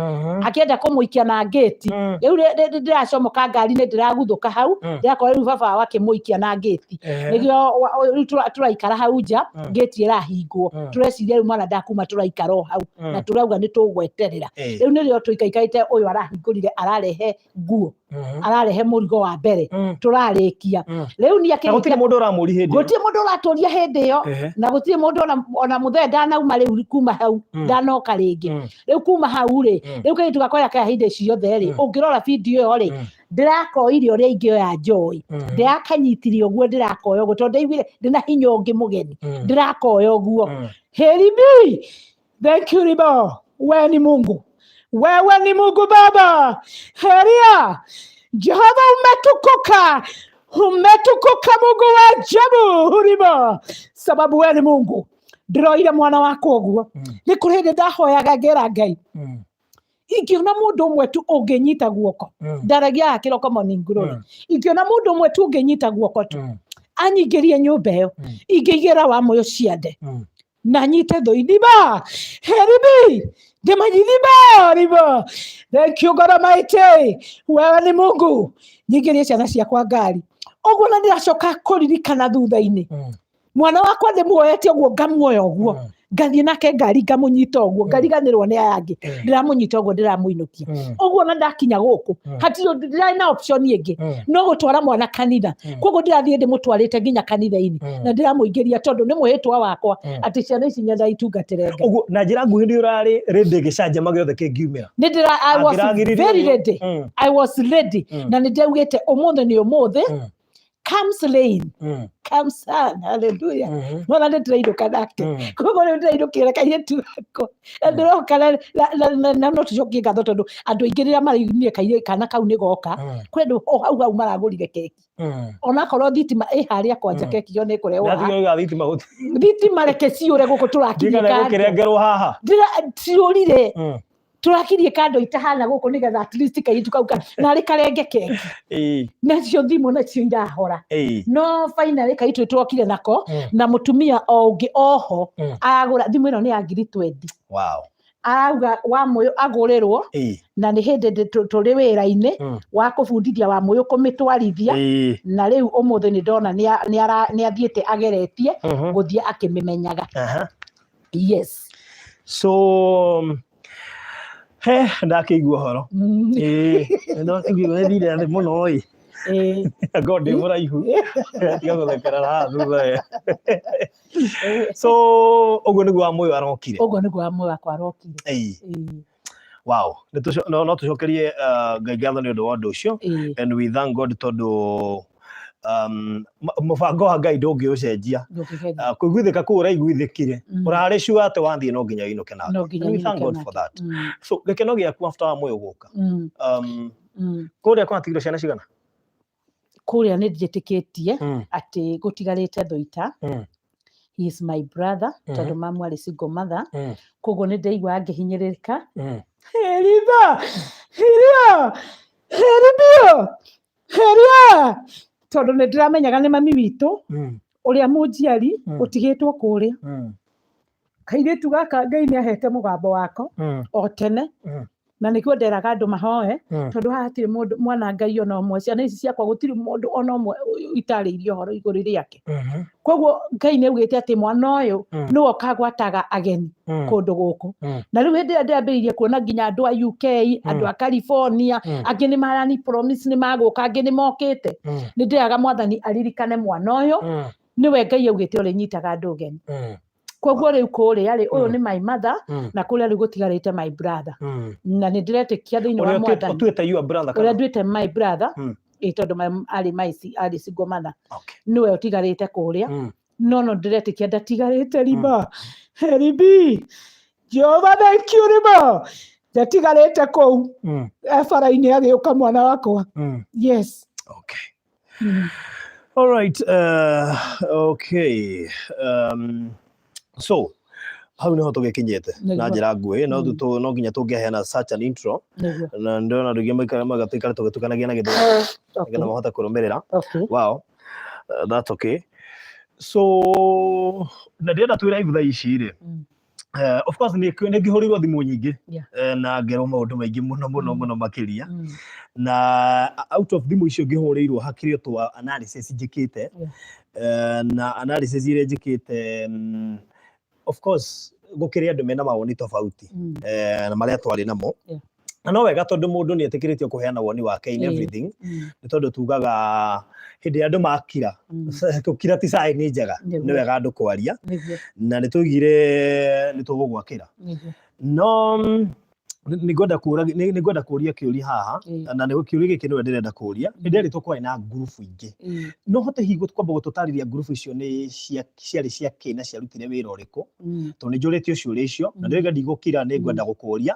akĩenda kũmũikia na ngĩti. Rĩu ndĩracomoka ngari-inĩ, ndĩraguthũka hau, ndĩrakora rĩu baba wao akĩmũikia na ngĩti. Nĩkĩo rĩu tũraikara hau nja, ngĩti ĩrahingwo, tũreciria rĩu mwana ndakuma, tũraikara o hau na tũrauga nĩ tũgweterera. Rĩu nĩrĩo tũikaikarĩte, ũyũ arahingũrire, ararehe nguo, ararehe mũrigo wa mbere, tũrarĩkia rĩu niĩ Na gũtirĩ akĩringa. mũndũ ũramũri hĩndĩ ĩyo? Gũtirĩ mũndũ ũratũria hĩndĩ ĩyo. Na gũtirĩ mũndũ ona mũthee ndanauma rĩu kuma hau, ndanoka rĩngĩ. Rĩu kuma hau rĩ, rĩu kairĩtu gakwa ka hĩndĩ ciothe rĩ, ũngĩrora video ĩyo rĩ, ndĩrakoire ũrĩa ingĩoya Joy, ndĩrakanyitire ũguo, ndĩrakoya ũguo tondũ ndaiguire ndĩna hinya ũngĩ mũgeni, ndĩrakoya ũguo. Heribi, thank you Ribo, wewe ni Mungu, wewe ni Mungu Baba. Heria Jehova, umetukuka, umetukuka Mungu wa ajabu Ribo, sababu wewe ni Mungu. Ndĩroire mwana wakwa ũguo, nĩ kũrĩ hĩndĩ ndahoyaga ngera Ngai, ingĩona mũndũ ũmwe tu ũngĩnyita guoko, ndaragia haha kĩroko morning glory, ingĩona mũndũ ũmwe tu ũngĩnyita guoko tu anyingĩrie nyũmba ĩyo, ingĩigĩra wa mũyũ ciande na nyite thũinima heribi ndĩmanyithima ribo. Thank you God Almighty, wewe ni Mungu. Nyingĩrie ciana ciakwa ngari ũguo, na ndĩracoka kũririkana thutha-inĩ. Mwana wakwa ndĩmuoete ũguo, ngamuoya ũguo, ngathiĩ nake ngari, ngamũnyita ũguo, ngariganĩrwo nĩ aya angĩ. Ndĩramũnyita ũguo, ndĩramũinũkia ũguo, na ndakinya gũkũ hatirĩ ũndũ, ndirarĩ na option ĩngĩ no gũtwara mwana kanitha. Koguo ndĩrathiĩ ndĩmũtwarĩte nginya kanitha-inĩ na ndĩramũingĩria, tondũ nĩ mwĩhĩtwa wakwa atĩ ciana ici nyenda itungatĩre Ngai. Ũguo na njĩra nguhĩ nĩ ũrarĩ ready gĩcanjama gĩothe kĩngiumĩra. Nĩ ndĩra, I was Angĩragiririo very nĩ- ready. I was ready. Na nĩ ndaugĩte ũmũthĩ nĩ ũmũthĩ. Comes rain, comes sun, hallelujah. Mwana nĩ ndĩrainũka nake. Koguo rĩu ndĩrainũkĩra kairĩtu gakwa na ndĩroka na no tũcokie ngatho, tondũ andũ aingĩ rĩrĩa maraumire kana kau nĩ goka, kwĩ andũ o hau hau maragũrire keki, onakorwo thitima ĩ harĩa kwanja. Keki yo nĩ ĩkũrehwo haha. Ndatiga thitima gũtirĩ. Thitima reke ciũre gũkũ, tũrakirie Ndigana kando. gũkĩrengerwo haha. Ciũrire, tũrakirie kando itahana gũkũ, nĩgetha at least kairĩtu kau narĩ karenge keki. Nacio thimũ nacio irahora. No finally kairĩtu twokire nako. Na mũtumia o ũngĩ oho aragũra thimũ ĩno nĩ ya 20,000. Arauga wa mũyũ agũrĩrwo. Na nĩ hĩndĩ tũrĩ wĩra-inĩ wa kũbundithia wa mũyũ kũmĩtwarithia. Na rĩu ũmũthĩ nĩ ndona nĩ athiĩte ageretie gũthiĩ akĩmĩmenyaga. Yes. So he ndakĩigua ũhoro. No nĩ thire thĩ mũno ĩ. Ngorwo ndĩ mũraihu, tiga gũthekerera haha thutha we. So ũguo nĩguo wa mũyũ arokire. Ũguo nĩguo wa mũyũ wakwa arokire. Wow. No tũcokerie Ngai ngatho nĩ ũndũ wa ũndũ ũcio. And we thank God tondũ mũbango wa Ngai ndũngĩũcenjia. Ndũngĩgeria. Kũiguithĩka kũu ũraiguithĩkire, ũrarĩ sure atĩ wathiĩ no nginya ũinũke nake. No nginya And we thank nyinũke God nake. for that. So gĩkeno gĩaku after wa mũyũ gũka, kũrĩa kwatigirwo ciana cigana? Kũrĩa nĩ njĩtĩkĩtie atĩ gũtigarĩte Thũita. He is my brother, tondũ mamu arĩ single mother. Koguo nĩ ndaigua ngĩhinyĩrĩrĩka. Heritha, heria, heribio, heria, tondũ nĩ ndĩramenyaga nĩ mami witũ ũrĩa mũnjiari ũtigĩtwo kũrĩa. Kairĩtu gaka Ngai nĩ ahete mũgambo wako o tene. Na nĩkĩo nderaga andũ mahoe, tondũ haha hatirĩ mũndũ mwana Ngai ona ũmwe. Ciana ici ciakwa gũtirĩ mũndũ ona ũmwe itarĩirie ũhoro igũrũ rĩake. Koguo Ngai nĩ augĩte atĩ mwana ũyũ nĩwe ũkagwataga ageni kũndũ gũkũ. Na rĩu hĩndĩ ĩrĩa ndĩrambĩrĩirie kuona nginya andũ a UK, andũ a California, angĩ nĩ marani promise nĩ magũka, angĩ nĩ mokĩte, nĩ ndĩraga Mwathani aririkane mwana ũyũ. Nĩwe Ngai augĩte ũrĩnyitaga andũ ũgeni. Koguo rĩu kũrĩa rĩ, ũyũ nĩ my mother, na kũrĩa rĩu gũtigarĩte my brother. Na nĩ ndĩretĩkia thĩinĩ wa Ũrĩa Mwathani. ũtuĩte your brother Ũrĩa kana? nduĩte my brother. Ĩ, tondũ arĩ my arĩ single mother. Nĩwe ũtigarĩte kũrĩa. No ndĩretĩkia ndatigarĩte riba heribi. Jehova, thank you, riba ndatigarĩte kũu. Ebara-inĩ agĩũka mwana wakwa. Yes. Okay. All right. Okay. So hau niho tũgĩkinyĩte na njĩra nguhĩ no no nginya tũngĩaheana such an intro. Na ndĩrona andũ aingĩ maikara magatũikara tũgĩtukanagia na gĩthũngũ nĩgetha mahote kũrũmĩrĩra. Wow. That's okay. So na ndĩrenda twĩ live thaa ici rĩ, of course nĩ ngĩhũrĩirwo thimũ nyingĩ na ngerwo maũndũ maingĩ mũno mũno mũno makĩria. Na out of thimũ icio ngĩhũrĩirwo, hakĩrĩ o twa analysis njĩkĩte. Na analysis iria njĩkĩte, of course gũkĩrĩ andũ mena mawoni tofauti na marĩa twarĩ namo. Na no wega, tondũ mũndũ nĩ etĩkĩrĩtio kũheana woni wake in everything. Nĩ tondũ tugaga hĩndĩ ĩrĩa andũ makira, gũkira ti cai nĩ njega. Nĩ wega andũ kwaria. Na nĩ tũigire nĩ tũgũgwakĩra. No nĩ ngwenda kũria kĩũria haha. Na nĩ kĩũria gĩkĩ nĩwe ndĩrenda kũria. Nĩ nderĩtwo kwarĩ na ngurubu ingĩ. No hote hihi kwamba gũtũtarĩria ngurubu icio nĩ ciarĩ cia kĩ na ciarutire wĩra ũrĩkũ? Tondũ nĩ njũrĩtio ciũria icio na ndĩrauga ndigũkira, nĩ ngwenda gũkũria.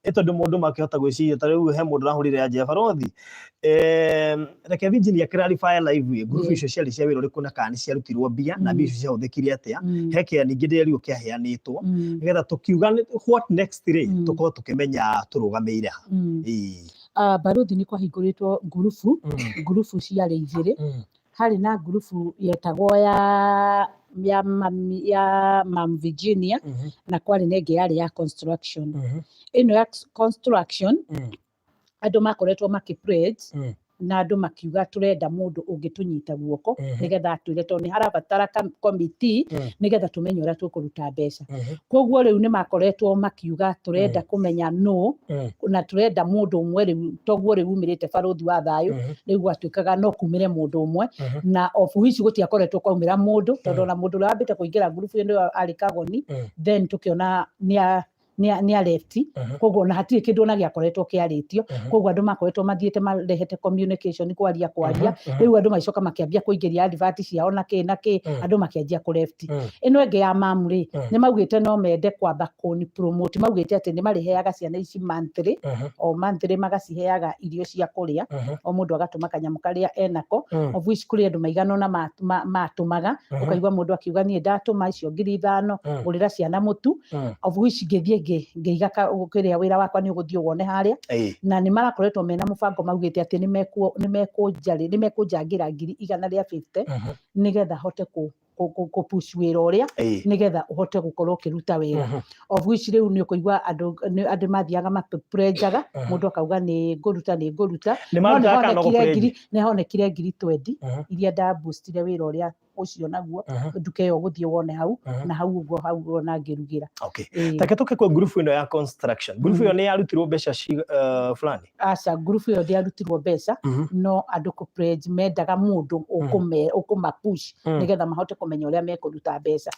Ĩ tondũ mũndũ makĩhota gwĩciria ta rĩu he mũndũ ũrahũrire anjĩra, "Barothi, reke Virginia clarify live ĩ ngurubu icio ciarĩ cia wĩra ũrĩkũ na kana nĩ ciarutirwo mbia na mbia icio ciahũthĩkire atĩa?" He kĩa ningĩ ndĩrerirwo kĩaheanĩtwo nĩgetha tũkiuga what next rĩ, tũkorwo tũkĩmenya tũrũgamĩire ha. Ĩĩ. Ah, Barũthi, nĩ kwahingũrĩtwo ngurubu. Ngurubu ciarĩ igĩrĩ. Harĩ na ngurubu yetagwo ya mami, ya Mam Virginia, na kwarĩ na ĩngĩ yarĩ ya construction. Ĩno ya construction, andũ makoretwo makĩ pledge. Na andũ makiuga tũrenda mũndũ ũngĩtũnyita guoko nĩgetha atwĩre, tondũ nĩ harabatara committee nĩgetha tũmenye ũrĩa tũkũruta mbeca. Koguo rĩu nĩ makoretwo makiuga tũrenda kũmenya nũ na tũrenda mũndũ ũmwe rĩu, toguo rĩu umĩrĩte Barũthi wa Thayũ. Rĩu gwatuĩkaga no kumĩre mũndũ ũmwe, na of which gũtiakoretwo kwaumĩra mũndũ, tondũ ona mũndũ ũrĩa wambĩte kũingĩra ngurubu ĩno arĩ Kagoni. Then tũkĩona nĩ a left. Koguo ona hatirĩ kĩndũ ona gĩakoretwo kĩarĩtio. Koguo andũ makoretwo mathiĩte marehete communication, kwaria kwaria. Rĩu andũ magĩcoka makĩambia kũingĩria advert ciao na kĩ na kĩ. Andũ makĩanjia kũ left. Ĩno ĩngĩ ya mamu rĩ, nĩ maugĩte no mende kwamba kũni promote. Maugĩte atĩ nĩ marĩheaga ciana ici monthly, o monthly magaciheaga irio cia kũrĩa, o mũndũ agatũma kanyamũ karĩa enako, of which kũrĩ andũ maigana ũna matũmaga. Ũkaigua mũndũ akiuga, "Niĩ ndatũma icio 5,000, ngũrĩra ciana mũtu," of which ngĩthiĩ ngĩiga kĩrĩa wĩra wakwa nĩ ũgũthiĩ wone harĩa. Na nĩ marakoretwo mena mũbango, maugĩte atĩ nĩ mekũnjangĩra 150,000 nĩgetha hote kũ push wĩra ũrĩa, nĩgetha ũhote gũkorwo ũkĩruta wĩra, of which rĩu nĩ ũkũigua andũ andũ mathiaga makĩpledgaga. Mũndũ akauga, "Nĩ ngũruta, nĩ ngũruta." Nĩ No nĩ marutaga kana no honekire gũpledge? ngiri, nĩ honekire 20,000 iria ndaboostire wĩra ũrĩa ũcio naguo. Nduka ĩyo ũgũthiĩ wone hau na hau ũguo, hau ona ngĩrugĩra. Take tũke kwa ngurubu ĩno ya construction. Ngurubu ĩyo nĩ yarutirwo mbeca fulani? Aca, ngurubu ĩyo ndĩarutirwo mbeca. No andũ kũ pledge mendaga mũndũ ũkũma push nĩgetha mahote kũmenya ũrĩa mekũruta mbeca.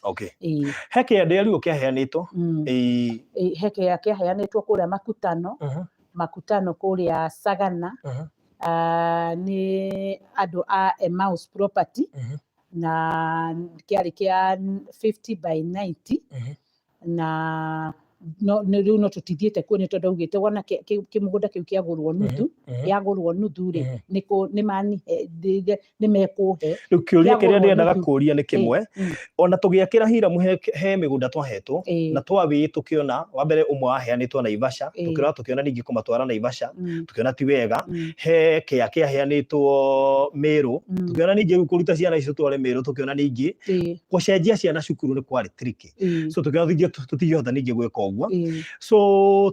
He kĩanda rĩu kĩaheanĩtwo? Ĩĩ, he kĩea kĩaheanĩtwo kũrĩa Makutano. Makutano kũrĩa Sagana. Ah, nĩ andũ a Emmaus Property, na kĩarĩ kĩa 50 by 90. Na no rĩu no tũtithiĩte kuo, nĩ tondũ augĩte wona kĩmũgũnda kĩu kĩagũrwo nuthu, gĩagũrwo nuthu rĩ, nĩ manihe, nĩ mekũhe. Rĩu kĩũria kĩrĩa Kĩagũrwo ndĩrendaga nuthu. kũria nĩ kĩmwe. Ona tũgĩakĩra Hiramu he mĩgũnda twahetwo, na twawĩ tũkĩona wa mbere ũmwe waheanĩtwo Naivasha. Tũkĩrora tũkĩona ningĩ kũmatwara Naivasha, tũkĩona ti wega. He kĩa kĩaheanĩtwo Mĩrũ. Tũkĩona ningĩ rĩu kũruta ciana icio tware Mĩrũ, tũkĩona ningĩ gũcenjia ciana cukuru nĩ kwarĩ tricky. So tũkĩona tũtingĩhota ningĩ gwĩka ũguo. So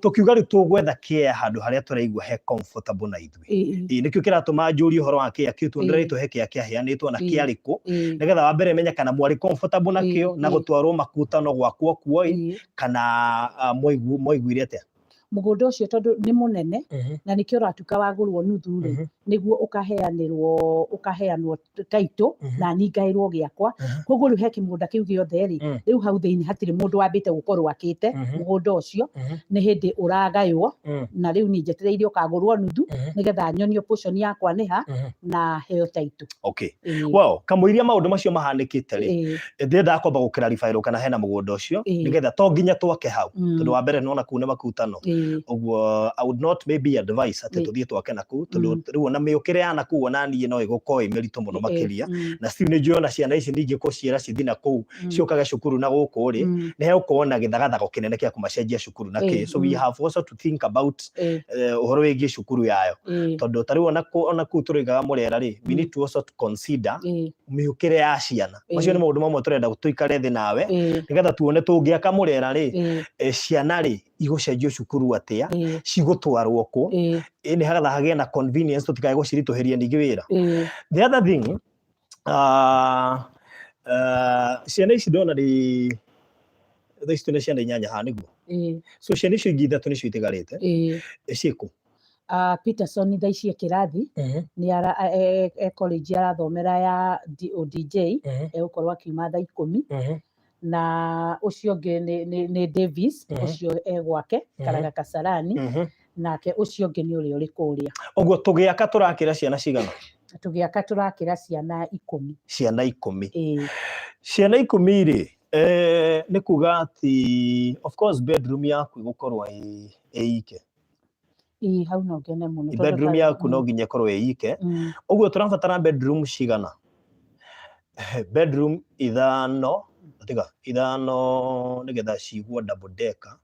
tũkiuga rĩu tũgwetha kĩa handũ harĩa tũraigua he comfortable na ithuĩ. Ĩĩ, nĩkĩo kĩratũma njũrie ũhoro wa kĩa kĩu, tondũ ndĩraitwo he kĩa kĩaheanĩtwo na kĩarĩ kũ, nĩgetha wa mbere menye kana mwarĩ comfortable nakĩo na gũtwarwo Makutano gwakwo kuo ĩ, kana mwaiguire atĩa? Mũgũnda ũcio tondũ nĩ mũnene, na nĩkĩo ũratuĩka wagũrwo nuthu rĩ, nĩguo ũkaheanĩrwo, ũkaheanwo title, na niĩ ngaĩrwo gĩakwa. Koguo rĩu he kĩmũgũnda kĩu gĩothe rĩ, rĩu hau thĩinĩ hatirĩ mũndũ wambĩte gũkorwo akĩte mũgũnda ũcio. Nĩ hĩndĩ ũragaywo, na rĩu niĩ njetereire ũkagũrwo nuthu nĩgetha nyonio portion yakwa nĩ ha na heo title. Well, kamũiria maũndũ macio mahanĩkĩte rĩ, ndĩrendaga kwamba gũ clarify kana hena mũgũnda ũcio, nĩgetha to nginya twake hau, tondũ wa mbere nĩwona kũu nĩ Makutano. Ũguo I would not maybe advise atĩ tũthiĩ twake nakũu, tondũ rĩu ona mĩũkĩre ya nakũu ona niĩ no ĩgũkorwo ĩ mĩritũ mũno makĩria. Na still nĩ njũĩ ona ciana ici ningĩ kũciĩra cithiĩ nakũu ciũkage cukuru na gũkũ rĩ, nĩ hegũkorwo na gĩthagathago kĩnene kĩa kũmacenjia cukuru na kĩ. So we have also to think about ũhoro wĩgiĩ cukuru yayo, tondũ ta rĩu ona kũu tũrĩgaga Mũrera rĩ, we need to also to consider mĩũkĩre ya ciana. Macio nĩ maũndũ mamwe tũrenda tũikare thĩ nawe, nĩgetha tuone tũngĩaka Mũrera rĩ, ciana rĩ, igũcenjio cukuru atĩa, cigũtwarwo kũ, nĩ getha hagĩe na convenience, tũtikae gũciritũhĩria ningĩ wĩra. The other thing, ciana ici ndona nĩ thaa ici twĩna ciana inyanya haha, nĩguo? So ciana icio ingĩ ithatũ nĩcio itigarĩte, ciĩkũ? Peterson thaa ici e kĩrathi, nĩ ara e college arathomera ya ODJ. Egũkorwo akiuma thaa 10. Na ũcio ũngĩ nĩ Davis. Ũcio e gwake Karaga Kasarani. Nake ũcio ũngĩ nĩ ũrĩa ũrĩ kũrĩa. Ũguo tũgĩaka tũrakĩra ciana cigana? Tũgĩaka tũrakĩra ciana 10. Ciana 10? Ĩĩ. Ciana 10 rĩ, nĩ kuga atĩ of course bedroom yaku ĩgũkorwo ĩ ike. Ĩĩ, hau no ngene mũno tondũ Bedroom yaku no nginya ĩkorwo ĩ ike. Ũguo tũrabatara bedroom cigana? Bedroom ithano, tiga ithano, nĩgetha cigwo double decker.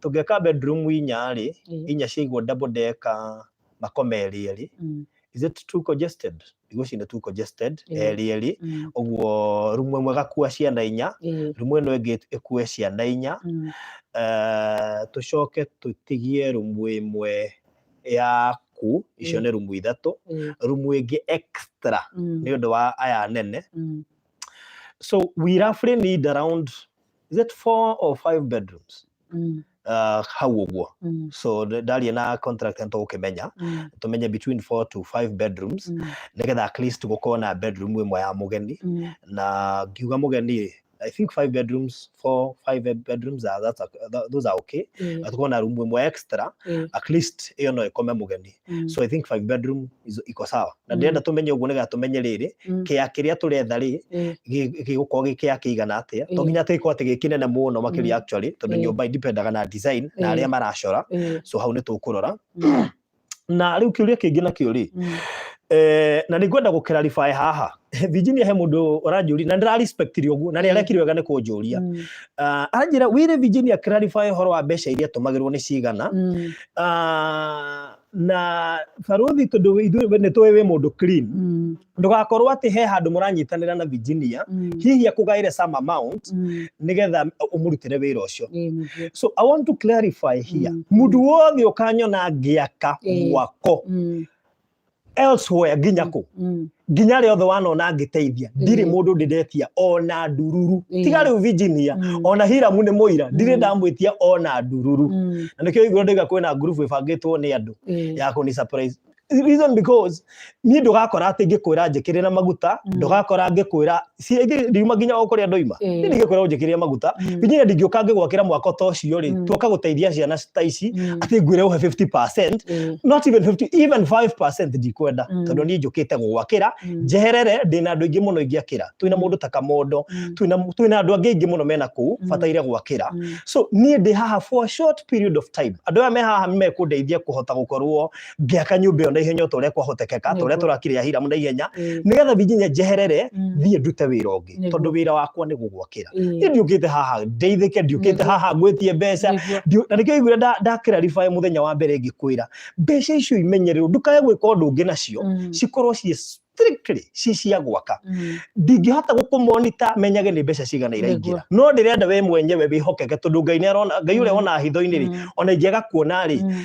Tũngĩaka bedroom inya rĩ, inya ciaigwo double decker, makome erĩ erĩ, is it too congested? Ndigwĩciria nĩ too congested. Erĩ erĩ. Ũguo rumu ĩmwe ĩgakua ciana inya, rumu ĩno ĩngĩ ĩkue ciana inya. Tũcoke tũtigie rumu ĩmwe ya kuu, icio nĩ rumu ithatũ, rumu ĩngĩ extra nĩ ũndũ wa aya nene. So we roughly need around, is it four or five bedrooms? Hau ũguo. So ndaria na contract tũgũkĩmenya, tũmenye between four to five bedrooms, nĩgetha at least gũkorwo na bedroom ĩmwe ya mũgeni. Na ngiuga mũgeni, I think five bedrooms, four, five bedrooms are, that's a, those are okay. Na tukorwo na room ĩmwe extra, at least ĩyo no ĩkome mũgeni. So I think five bedroom is iko sawa. Na ndĩrenda tũmenye ũguo nĩgetha tũmenye rĩrĩ, kĩa kĩrĩa tũretha rĩ, gĩgũkorwo gĩ kĩa kĩigana atĩa. To nginya gĩkorwo atĩ gĩ kĩnene mũno makĩria, actually, tondũ nyũmba indipendaga na design na arĩa maracora. So hau nĩ tũkũrora. Na rĩu kĩũria kĩngĩ nakĩo rĩ, na nĩ ngwenda gũ clarify haha, Virginia, he mũndũ ũranjũria na ndĩra respectire ũguo na nĩ arekire wega nĩ kũnjũria. Aranjĩra wĩre Virginia clarify ũhoro wa mbeca iria tũmagĩrwo nĩ cigana. Na barothi, tondũ ithuĩ nĩ tũĩ wĩ mũndũ clean, ndũgakorwo atĩ he handũ mũranyitanĩra na Virginia, hihi akũgaĩre some amount nĩgetha ũmũrutĩre wĩra ũcio. So I want to clarify here, mũndũ wothe ũkanyona ngĩaka mwako elsewhere, nginya kũ, nginya arĩa othe wanona ngĩteithia, ndirĩ mũndũ ndĩndetia ona ndururu. Tiga rĩu Virginia, ona Hiramu nĩ mũira, ndirĩ ndamwĩtia ona ndururu. Na nĩkĩo igũrũ ndaiga kwĩna group ĩbangĩtwo nĩ andũ ya kũni surprise, reason because niĩ ndũgakora atĩ ngĩkwĩra njĩkĩrĩra maguta, ndũgakora ngĩkwĩra ndiuma nginya o kũrĩa ndoima. Niĩ ndingĩkwĩra ũnjĩkĩrĩre maguta. Virginia, ndingĩũka ngĩgwakĩra mwako ta ũcio rĩ, tuoka gũteithia ciana ta ici, atĩ ngwĩre ũhe 50%, not even 50, even 5% ndikwenda, tondũ niĩ njũkĩte gũgwakĩra njeherere. Ndĩna andũ aingĩ mũno ingĩakĩra, twĩna mũndũ ta Kamondo, twĩna andũ angĩ aingĩ mũno mena kũu bataire gwakĩra. So niĩ ndĩ haha for a short period of time. Andũ aya me haha nĩmekũndeithia kũhota gũkorwo ngĩaka nyũmba ĩyo na ihenya o ta ũrĩa kwahotekeka, ta ũrĩa tũrakire ya Hiramu na ihenya, nĩgetha Virginia njeherere, thiĩ ndute wĩra ũngĩ, tondũ wĩra wakwa nĩ gũgwakĩra. Niĩ ndiũkĩte haha ndeithĩke, ndiũkĩte haha ngwĩtie mbeca. Na nĩkĩo iguire nda clarify mũthenya wa mbere ngĩkwĩra mbeca icio imenyererwo, ndũkae gwĩka ũndũ ũngĩ nacio, cikorwo ciĩ strictly ci cia gwaka. Ndingĩhota gũkũmonita menyage nĩ mbeca cigana iraingĩra, no ndĩrenda we mwenyewe wĩhokeke, tondũ Ngai nĩ arona, Ngai ũrĩa wonaga hitho-inĩ rĩ, ona ingĩaga kuona rĩ,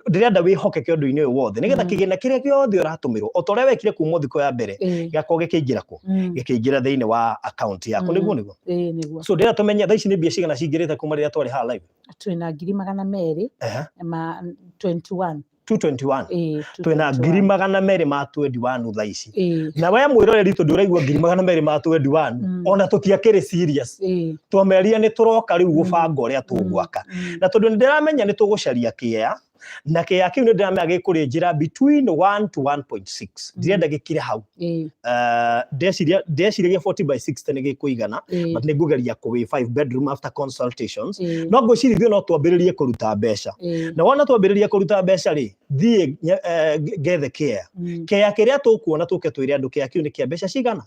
ndĩrenda wĩhokeke ũndũ-inĩ ũyũ wothe, nĩgetha kĩgĩna kĩrĩa gĩothe ũratũmĩrwo, o ta ũrĩa wekire kuma thikũ ya mbere, gĩgakorwo gĩkĩingĩra kũ, gĩkĩingĩra thĩinĩ wa account yaku. Nĩguo. Ĩĩ, nĩguo. So ndĩrenda tũmenye thaa ici nĩ mbia cigana cingĩrĩte kuma rĩrĩa twarĩ haha live. Twĩna 221. 221. Ĩĩ. Twĩna 221. 221,000 thaa ici. Na we mwĩroreri, tondũ ũraigua 221,000, ona tũtiakĩrĩ serious. Twameria nĩ tũroka rĩu gũbanga ũrĩa tũgwaka, na tondũ nĩ ndĩramenya nĩ tũgũcaria kĩea, na kĩea kĩu nĩ ndĩramenya gĩkũrĩ njĩra between 1 to 1.6, ndirenda gĩkire hau. Ndeciragia 40 by 60 nĩ gĩkũigana, but nĩ ngũgeria kũwĩ 5 bedroom after consultations. No ngwĩciria ithuĩ no twambĩrĩrie kũruta mbeca, na wona twambĩrĩria kũruta mbeca rĩ, thiĩ ngethe kĩea, kĩea kĩrĩa tũkuona, tũke twĩre andũ kĩea kĩu nĩ kĩa mbeca cigana.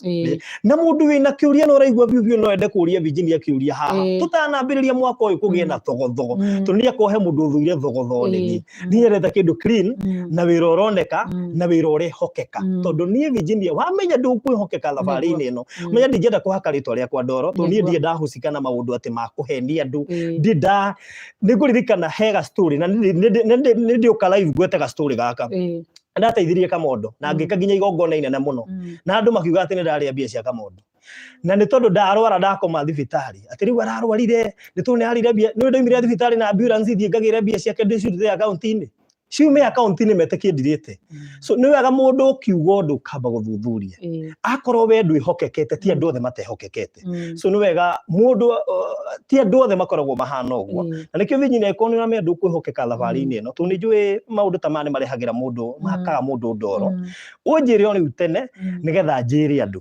Na mũndũ wĩna kĩũria na ũraigua biũ biũ no ende kũria Virginia kĩũria haha, tũtanambĩrĩria mwaka ũyũ kũgĩe na thogothogo, tondũ nĩ akorwo he mũndũ ũthũire thogothogo nĩ niĩ. Niĩ nyendete kĩndũ clean, na wĩra ũroneka, na wĩra ũrehokeka, tondũ niĩ Virginia wamenya ndũkwĩhokeka thabarĩ-inĩ ĩno, menya ndingĩenda kũhaka rĩtwa rĩakwa ndoro, tondũ niĩ ndirĩ ndahusika na maũndũ atĩ ma kũhenia andũ. Ndirĩ nda nĩ ngũririkana he ga story, na nĩ ndĩũka live ngwete ga story gaka. Ndateithirie Kamondo na ngĩka nginya igongona inene mũno, na andũ makiuga atĩ nĩ ndarĩa mbia cia Kamondo, na nĩ tondũ ndarwara ndakoma thibitarĩ, atĩ rĩu ararwarire nĩ tondũ nĩ arĩire mbia. Nĩ ndaumire thibitarĩ na ambulance, thiĩ ngagĩre mbia ciake, ndĩcirute akaunti-inĩ, ciume akaunti-inĩ metĩkie ndirĩte. So nĩ wega mũndũ ũkiuga ũndũ ũkamba gũthuthuria. Akorwo we ndwĩhokekete, ti andũ othe matehokekete. So nĩ wega mũndũ, ti andũ othe makoragwo mahana ũguo. Na nĩkĩo Virginia, ĩkorwo nĩ ũramenya ndũkwĩhokeka thabarĩ-inĩ ĩno, tondũ nĩ njũĩ maũndũ ta maya nĩ marehagĩra mũndũ, mahakaga mũndũ ndoro, ũnjĩre o rĩu tene, nĩgetha njĩre andũ.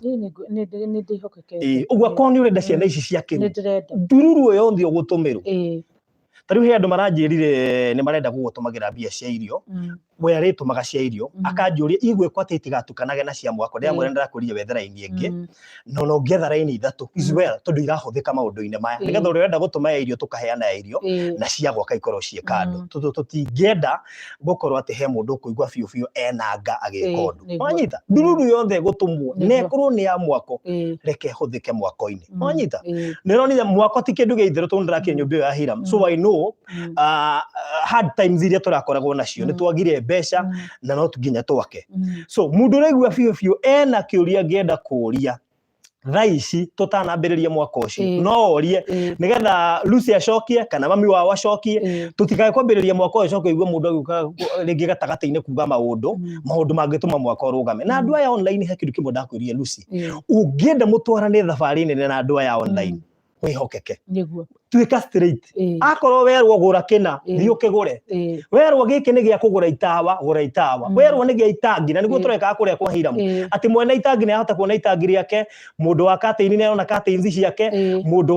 Niĩ nĩ ndĩhokekete. Ũguo akorwo nĩ ũrenda ciana ici Nĩ ciakĩrwo ndĩrenda. ndururu ĩyo yothe ũgũtũmĩrwo, ta rĩu he andũ maranjĩrire nĩ marenda gũgũtũmagĩra mbia cia irio. We arĩtũmaga cia irio, akanjũria igwĩkwo atĩ itigatukanage na cia mwako. Ndĩramwĩra ndĩrakũria wethe raini ĩngĩ, no no ũngĩetha raini ithatũ is well, tondũ irahũthĩka maũndũ-inĩ maya, nĩgetha ũrĩa ũrenda gũtũma ya irio tũkaheana ya irio, na cia gwaka ikorwo ciĩ kando, tondũ tũtingĩenda gũkorwo atĩ he mũndũ ũkũigua biũ biũ ena nga agĩka ũndũ. Wanyita, ndururu yothe ĩgũtũmwo, na ĩkorwo nĩ ya mwako, reke ĩhũthĩke mwako-inĩ. Wanyita, nĩ ũronire mwako ti kĩndũ gĩa itherũ, tondũ ndĩrakire nyũmba ĩyo ya Hiram, so I know hard times iria tũrakoragwo nacio, nĩ twagire mbeca na no nginya twake. So mũndũ ũraigua biũ biũ ena kĩũria angĩenda kũũria thaa ici tũtanambĩrĩria mwaka ũcio, no orie nĩgetha Lucy acokie kana mami wao acokie, tũtikae kwambĩrĩria mwaka ũyũ coke ũigue mũndũ agĩũka rĩngĩ gatagatĩ-inĩ kuga maũndũ maũndũ mangĩtũma mwaka ũrũgame. Na andũ aya online, he kĩndũ kĩmwe ndakwĩrire Lucy, ũngĩenda mũtwarane thabarĩ nene na andũ aya online, wĩhokeke, tuĩka straight. Akorwo werwo gũra kĩna, thiĩ ũkĩgũre. Werwo gĩkĩ nĩ gĩa kũgũra itawa, gũra itawa. Werwo nĩ gĩa itangi, na nĩguo tũrekaga kũrĩa kwa Hiramu, atĩ mwene itangi nĩ ahota kuona itangi rĩake, mũndũ wa curtain nĩ arona curtains ciake, mũndũ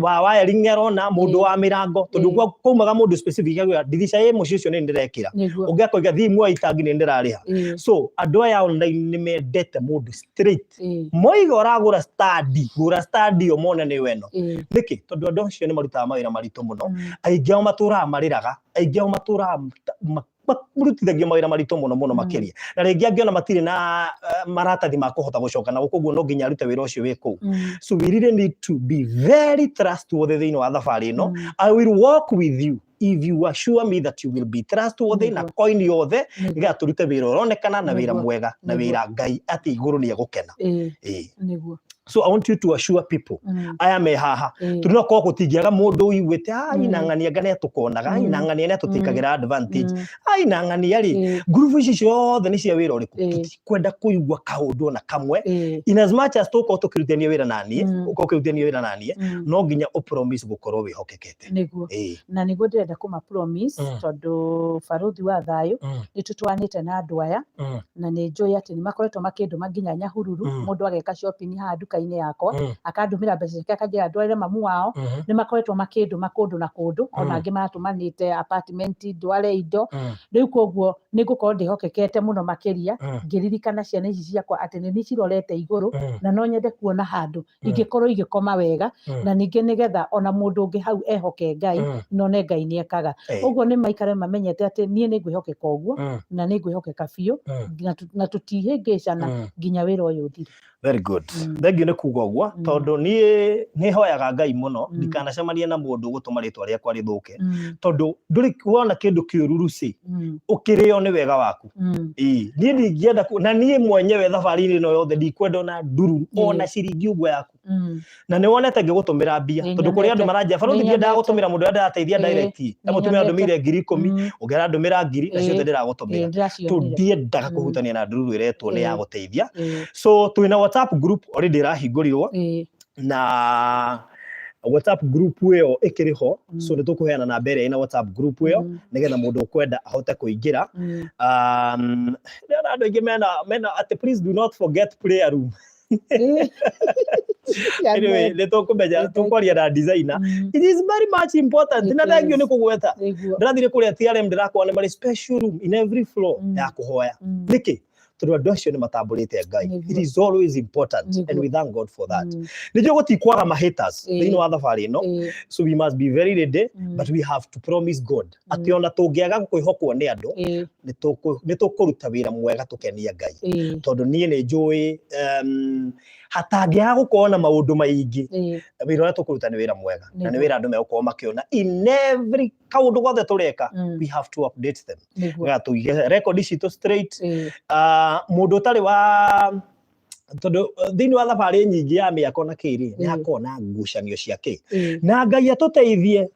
wa wiring nĩ arona, mũndũ wa mĩrango, tondũ kwaumaga mũndũ specific akauga ndirica ĩ mũciĩ ũcio nĩ ndĩrekĩra, ũngĩ akoiga thiĩ muoe itangi nĩ ndĩrarĩha. So andũ aya online nĩ mendete mũndũ straight. Moiga ũragũra stand, gũra stand ĩyo mone nĩ weno. Nĩkĩ? Tondũ andũ acio nĩ marutaga mawĩra maritũ mũno. Aingĩ ao matũraga marĩraga, aingĩ ao matũraga marutithagio mawĩra maritũ mũno mũno makĩria, na rĩngĩ angĩona matirĩ na maratathi ma kũhota gũcoka na gũkũ, ũguo no nginya arute wĩra ũcio wĩ kũu. So we really need to be very trustworthy thĩinĩ wa thabarĩ ĩno. I will walk with you if you assure me that you will be trustworthy na coin yothe, nĩgetha tũrute wĩra ũronekana na wĩra mwega na wĩra Ngai atĩ igũrũ nĩ egũkena. Ĩĩ. So I want you to assure people aya me haha, tondũ no korwo gũtingĩaga mũndũ ũiguĩte ai na ng'ania nga nĩatũkonaga, ai na ng'ania nĩatũtĩkagĩra advantage, ai na ng'ania rĩ, ngurubu ici ciothe nĩ cia wĩra ũrĩkũ? Tũtikwenda kũigua kaũndũ ona kamwe. In as much as tũgũkorwo tũkĩrutithania wĩra naniĩ, ũkorwo ũkĩrutithania wĩra naniĩ, no nginya ũpromise gũkorwo wĩhokekete. Na nĩguo ndĩrenda kũma promise, tondũ Barũthi wa Thayũ, nĩ tũtwanĩte na andũ aya, na nĩ njũĩ atĩ nĩ makoretwo makĩndũma nginya Nyahururu. Mũndũ ageka shopping haha nduka-inĩ yakwa, akandũmĩra mbeca ciake, akanjĩra ndwarĩre mamu wao. Nĩ makoretwo makĩndũma kũndũ na kũndũ, ona angĩ maratũmanĩte apartment ndware indo. Rĩu koguo nĩ ngũkorwo ndĩhokekete mũno makĩria, ngĩririkana ciana ici ciakwa atĩ nĩ cirorete igũrũ, na no nyende kuona handũ ingĩkorwo igĩkoma wega, na ningĩ nĩgetha ona mũndũ ũngĩ hau ehoke Ngai, none Ngai nĩ ekaga. Ũguo nĩ maikare mamenyete atĩ niĩ nĩ ngwĩhokeka ũguo, na nĩ ngwĩhokeka biũ, na tũtihĩngĩcana nginya wĩra ũyũ ũthire. Very good. Thank you nĩ kuga ũguo, tondũ niĩ nĩ hoyaga Ngai mũno ndikanacemanie na mũndũ ũgũtũma rĩtwa rĩakwa rĩthũke, tondũ ndũrĩ wona kĩndũ kĩũru Lucy, ũkĩrĩo nĩ wega waku. Ĩĩ, niĩ ndingĩenda na niĩ mwenyewe thabarĩ-inĩ ĩno yothe ndikwenda ona ndururu ona ciringi ũguo yaku. Na nĩ wonete ngĩgũtũmĩra mbia, tondũ kũrĩ andũ Nĩnyonete. maranjia, barũthi, ndiendaga Nĩnyonete. gũtũmĩra mũndũ ũrĩa ndĩrateithia direct. Na mũtumia andũmĩire 10,000, ũngĩ arandũmĩra 1000, na ciothe ndĩragũtũmĩra. Ndĩracionire. Tondũ ndiendaga kũhutania na ndururu ĩretwo nĩ ya gũteithia. So twĩna WhatsApp group already ĩrahingũrirwo, na WhatsApp group ĩyo ĩkĩrĩ ho. So nĩ tũkũheana namba ĩrĩa ĩna WhatsApp group ĩyo, nĩgetha mũndũ ũkwenda ahote kũingĩra. Ndĩrona andũ aingĩ mena atĩ, "Please do not forget prayer room." Anyway, nĩ tũkũmenya, tũkwaria na designer. It is very much important. It Na thank you is. nĩ kũgweta. Ndĩrathire kũrĩa TRM, ndĩrakora nĩ marĩ special room in every floor ya kũhoya. Nĩkĩ? Tondũ andũ acio nĩ matambũrĩte Ngai. It is always important and we thank God for that. Nĩnjũĩ gũtikwaga ma haters thĩinĩ wa thabarĩ ĩno, so we must be very ready, but we have to promise God atĩ ona tũngĩaga kwĩhokwo nĩ andũ, nĩ tũkũruta wĩra mwega tũkenie Ngai, tondũ niĩ nĩ njũĩ hatangĩaga gũkorwo na maũndũ maingĩ, wĩra ũrĩa tũkũruta nĩ wĩra mwega na nĩ wĩra andũ megũkorwo makĩona. In every kaũndũ gothe tũreka, we have to update them, nĩgetha tũige record citũ straight. Mũndũ ũtarĩ wa, tondũ thĩinĩ wa thabarĩ nyingĩ ya mĩako na kĩrĩ, nĩ hakoragwo na ngucanio cia kĩ, na Ngai atũteithie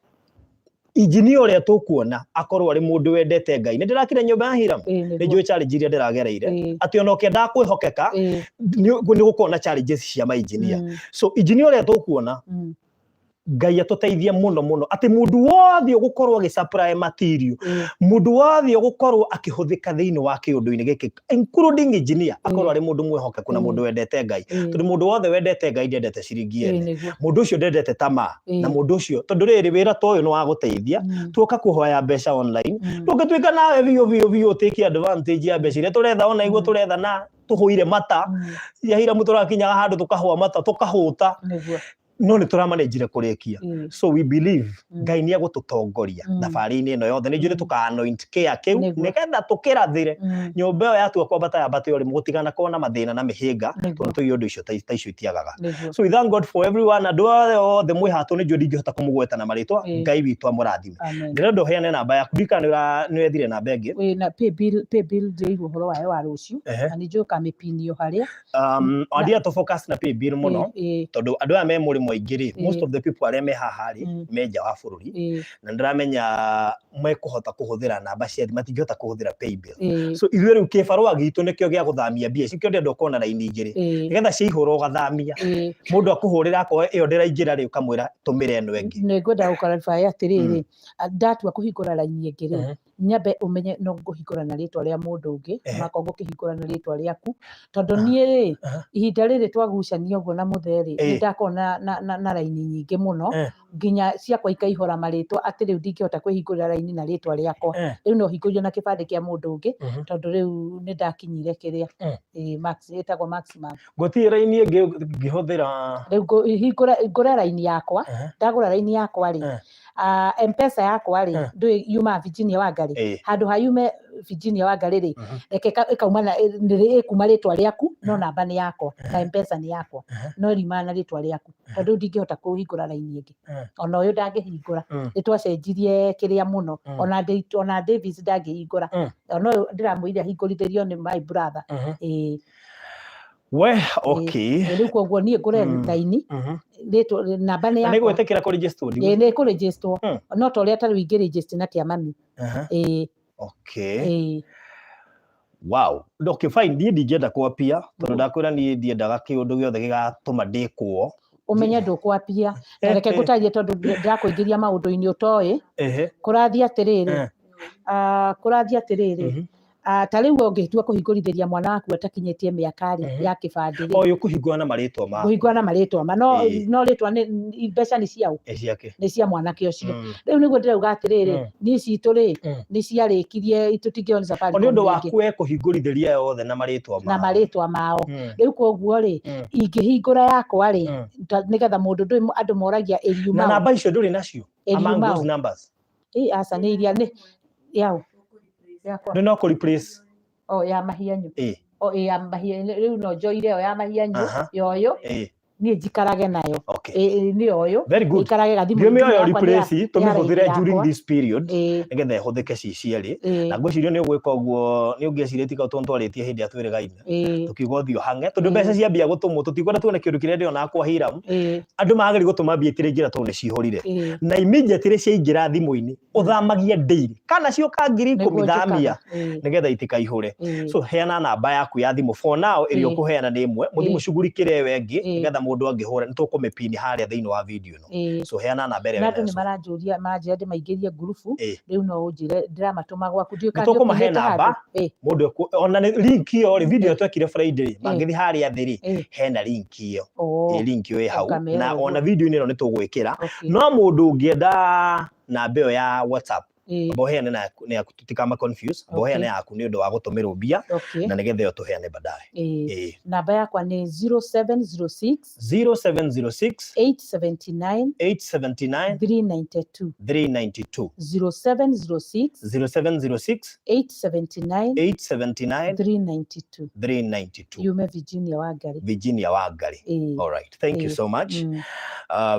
injinia ũrĩa tũkuona akorwo arĩ mũndũ wendete Ngai. Nĩ ndĩrakire nyũmba ya Hiram, nĩ njũĩ challenge iria ndĩragereire, atĩ ona ũkĩendaga kwĩhokeka, nĩ gũkorwo na challenges cia mainjinia. So injinia ũrĩa tũkuona, Ngai atũteithie mũno mũno atĩ mũndũ wothe ũgũkorwo agĩ supply material, mũndũ wothe ũgũkorwo akĩhũthĩka thĩinĩ wa kĩũndũ-inĩ gĩkĩ, including engineer, akorwo arĩ mũndũ mwĩhokeku na mũndũ wendete Ngai, tondũ mũndũ wothe wendete Ngai ndendete ciringi ene. Mũndũ ũcio ndendete tamaa, na mũndũ ũcio, tondũ rĩrĩ, wĩra ta ũyũ nĩ wa gũteithia. Tuoka kũhoya mbeca online, ndũngĩtuĩka nawe biũ biũ biũ ũtĩke advantage ya mbeca iria tũretha, ona iguo tũretha na tũhũire mata. Ya Hiramu tũrakinyaga handũ tũkahũa mata, tũkahũta. No nĩ tũramanĩnjire kũrĩkia. So we believe Ngai nĩ egũtũtongoria thabarĩ-inĩ ĩno yothe. Nĩ njũĩ nĩ tũka anoint kĩa kĩu nĩgetha tũkĩrathĩre nyũmba ĩyo yatua kwambata yambate o rĩmwe, gũtiganakorwo na mathĩna na mĩhĩnga, tondũ tũĩ ũndũ icio ta icio itiagaga. So we thank God for everyone. Andũ othe othe mwĩ haha, tondũ nĩ njũĩ ndingĩhota kũmũgweta na marĩtwa. Ngai witũ amũrathime. Amen. Ndĩrenda ũheane namba yaku, ndikana nĩ wethire namba ĩngĩ. Wĩ na pay bill, pay bill ndĩraigua ũhoro wayo wa rũciũ. Na nĩ njũĩ ũkamĩpinio harĩa. Andia tũ focus na pay bill mũno, tondũ andũ aya me mũrĩmo aingĩ rĩ, most of the people arĩa me haha rĩ, me nja wa bũrũri, na ndĩramenya mekũhota kũhũthĩra namba cia thimũ, matingĩhota kũhũthĩra pay bill. So ithuĩ rĩu kĩbarũa gitũ nĩkĩo gĩa gũthamia mbia ici, nĩkĩo ndĩrenda ũkorwo na raini igĩrĩ, nĩgetha ciaihũra ũgathamia. Mũndũ akũhũrĩra akorwo ĩyo ndĩraingĩra rĩ, ũkamwĩra tũmĩre ĩno ĩngĩ. Nĩ ngwenda gũkarify atĩrĩrĩ, ndatua kũhingũra raini ĩngĩ rĩ, nyambe ũmenye no ngũhingũra na rĩtwa rĩa mũndũ ũngĩ, onakorwo ngũkĩhingũra na rĩtwa rĩaku, tondũ niĩ rĩ, ihinda rĩrĩ twagucania ũguo na mũthee rĩ, nĩ ndakorwo na raini nyingĩ mũno, nginya ciakwa ikaihũra marĩtwa atĩ rĩu ndingĩhota kwĩhingũrĩra raini na rĩtwa rĩakwa. Rĩu no hingũrio na kĩbandĩ kĩa mũndũ ũngĩ, tondũ rĩu nĩ ndakinyire kĩrĩa, max, ĩtagwo maximum. Gũtirĩ raini ĩngĩ ngĩhũthĩra? Rĩu ngũre raini yakwa, ndagũra raini yakwa rĩ, Mpesa yakwa rĩ, ndũĩ yumaga Virginia Wangari, handũ ha yume Virginia Wangari rĩ, reke ĩkauma na ĩkuma rĩtwa rĩaku, no namba nĩ yakwa na Mpesa nĩ yakwa, no ĩriumaga na rĩtwa rĩaku, tondũ rĩu ndingĩhota kũhingũra raini ĩngĩ. Ona ũyũ ndangĩhingũra. Nĩ twacenjirie kĩrĩa mũno. Ona Davis ndangĩhingũra. Ona ũyũ ndĩramwĩrire ahingũrithĩrio nĩ my brother. Ĩĩ. We, okay. Ĩĩ, rĩu koguo niĩ ngũre raini, rĩtwa namba nĩ Na nĩ yakwa. gwĩtĩkĩra kũ register? Ĩĩ, nĩ kũ register, no ta ũrĩa ta rĩu ingĩ register na kĩa mami. Ĩĩ. Ĩĩ. Wow. Okay, fine. Niĩ ndingĩenda kwapia tondũ ndakwĩra niĩ ndiendaga kĩũndũ gĩothe gĩgatũma ndĩkwo. Ũmenye ndũkwapia, na reke ngũtarĩrie, tondũ ndĩrakũingĩria maũndũ-inĩ ũtoĩ. Kũrathiĩ atĩrĩrĩ, kũrathiĩ atĩrĩrĩ, ta rĩu ũngĩtua kũhingũrithĩria mwana waku atakinyĩtie mĩaka rĩ, ya kĩbandĩ rĩ, Ũyũ kũhingũra na marĩtwa ma kũhingũra na marĩtwa ma no, no rĩtwa nĩ mbeca nĩ ciaũ? Ĩ ciake. Nĩ cia mwanake ũcio. Rĩu nĩguo ndĩrauga atĩrĩrĩ, niĩ citũ rĩ, nĩ ciarĩkirie, tũtingĩo nĩ O Safaricom nĩ ũndũ rĩngĩ. Waku we kũhingũrithĩria yothe na marĩtwa Na mao. marĩtwa mao. Rĩu koguo rĩ, ingĩhingũra yakwa rĩ, nĩgetha mũndũ, ndũĩ andũ moragia Na ĩriuma ũ? Namba icio ndũrĩ nacio among Ĩriuma those ũ? numbers? Ĩ aca, nĩ iria nĩ yaũ yakwa. Nĩ no kũ replace. O ya mahianyu. O ĩ ya mahianyu, rĩu no njoire ĩyo ya mahianyu, ya ũyũ, niĩ njikarage nayo. Ĩ nĩ ũyũ. Very good. Ĩikarage gathimũ-inĩ Ndiũmĩoya yakwa nĩ replace ya tũmĩhũthĩre raini during yakwa. this period, nĩgetha ĩhũthĩke ci cierĩ. Na ngwĩciria nĩ ũgwĩka ũguo, nĩ ũngĩecirĩtie kau tondũ twarĩtie hĩndĩ ĩrĩa twĩrĩgaine, tũkiuga ũthiĩ ũhang'e, tondũ mbeca ciambia gũtũmwo tũtikwenda tuone kĩũndũ kĩrĩa ndĩrona kwa Hiram, andũ magĩrĩire gũtũma mbia itiraingĩra tondũ nĩ cihũrire, na immediately ciaingĩra thimũ-inĩ ũthamagia daily, kana cioka 10,000 Nĩguo thamia njĩkaga. Nĩgetha itikaihũre. So heana namba yaku ya thimũ for now. Ĩrĩa ũkũheana nĩ ĩmwe, mũthiĩ mũcugurikĩre ĩyo ĩngĩ, nĩgetha mũndũ angĩhũra nĩ tũkũmĩpini harĩa thĩinĩ wa video ĩno. So heana namba ĩrĩa Na wĩnayo. andũ nĩ So maranjũria, maranjĩra ndĩmaingĩrie ngurubu. Rĩu no ũnjĩre ndĩramatũma gwaku, ndiũĩ Nĩ kana tũkũmahe nĩũkinyĩte namba. handũ. Mũndũ ona nĩ link ĩyo rĩ, video ĩyo twekire Friday rĩ, mangĩthiĩ harĩa thĩ rĩ, hena link ĩyo. Link ĩyo ĩ hau. Ũkamera Na ũguo. ona video-inĩ ĩno nĩ tũgwĩkĩra. No mũndũ ũngĩenda namba ĩyo ya WhatsApp, amba ũheane na yaku, nĩ yaku, tũtikama confuse, amba ũheane yaku nĩ ũndũ wa gũtũmĩrwo mbia, na nĩgetha ĩyo tũheane baadaye. Namba yakwa nĩ 0706 0706 879 879 392. 392. 0706 0706 879 879 392. 392. Yume Virginia Wangari. Virginia Wangari. All right, thank you so much.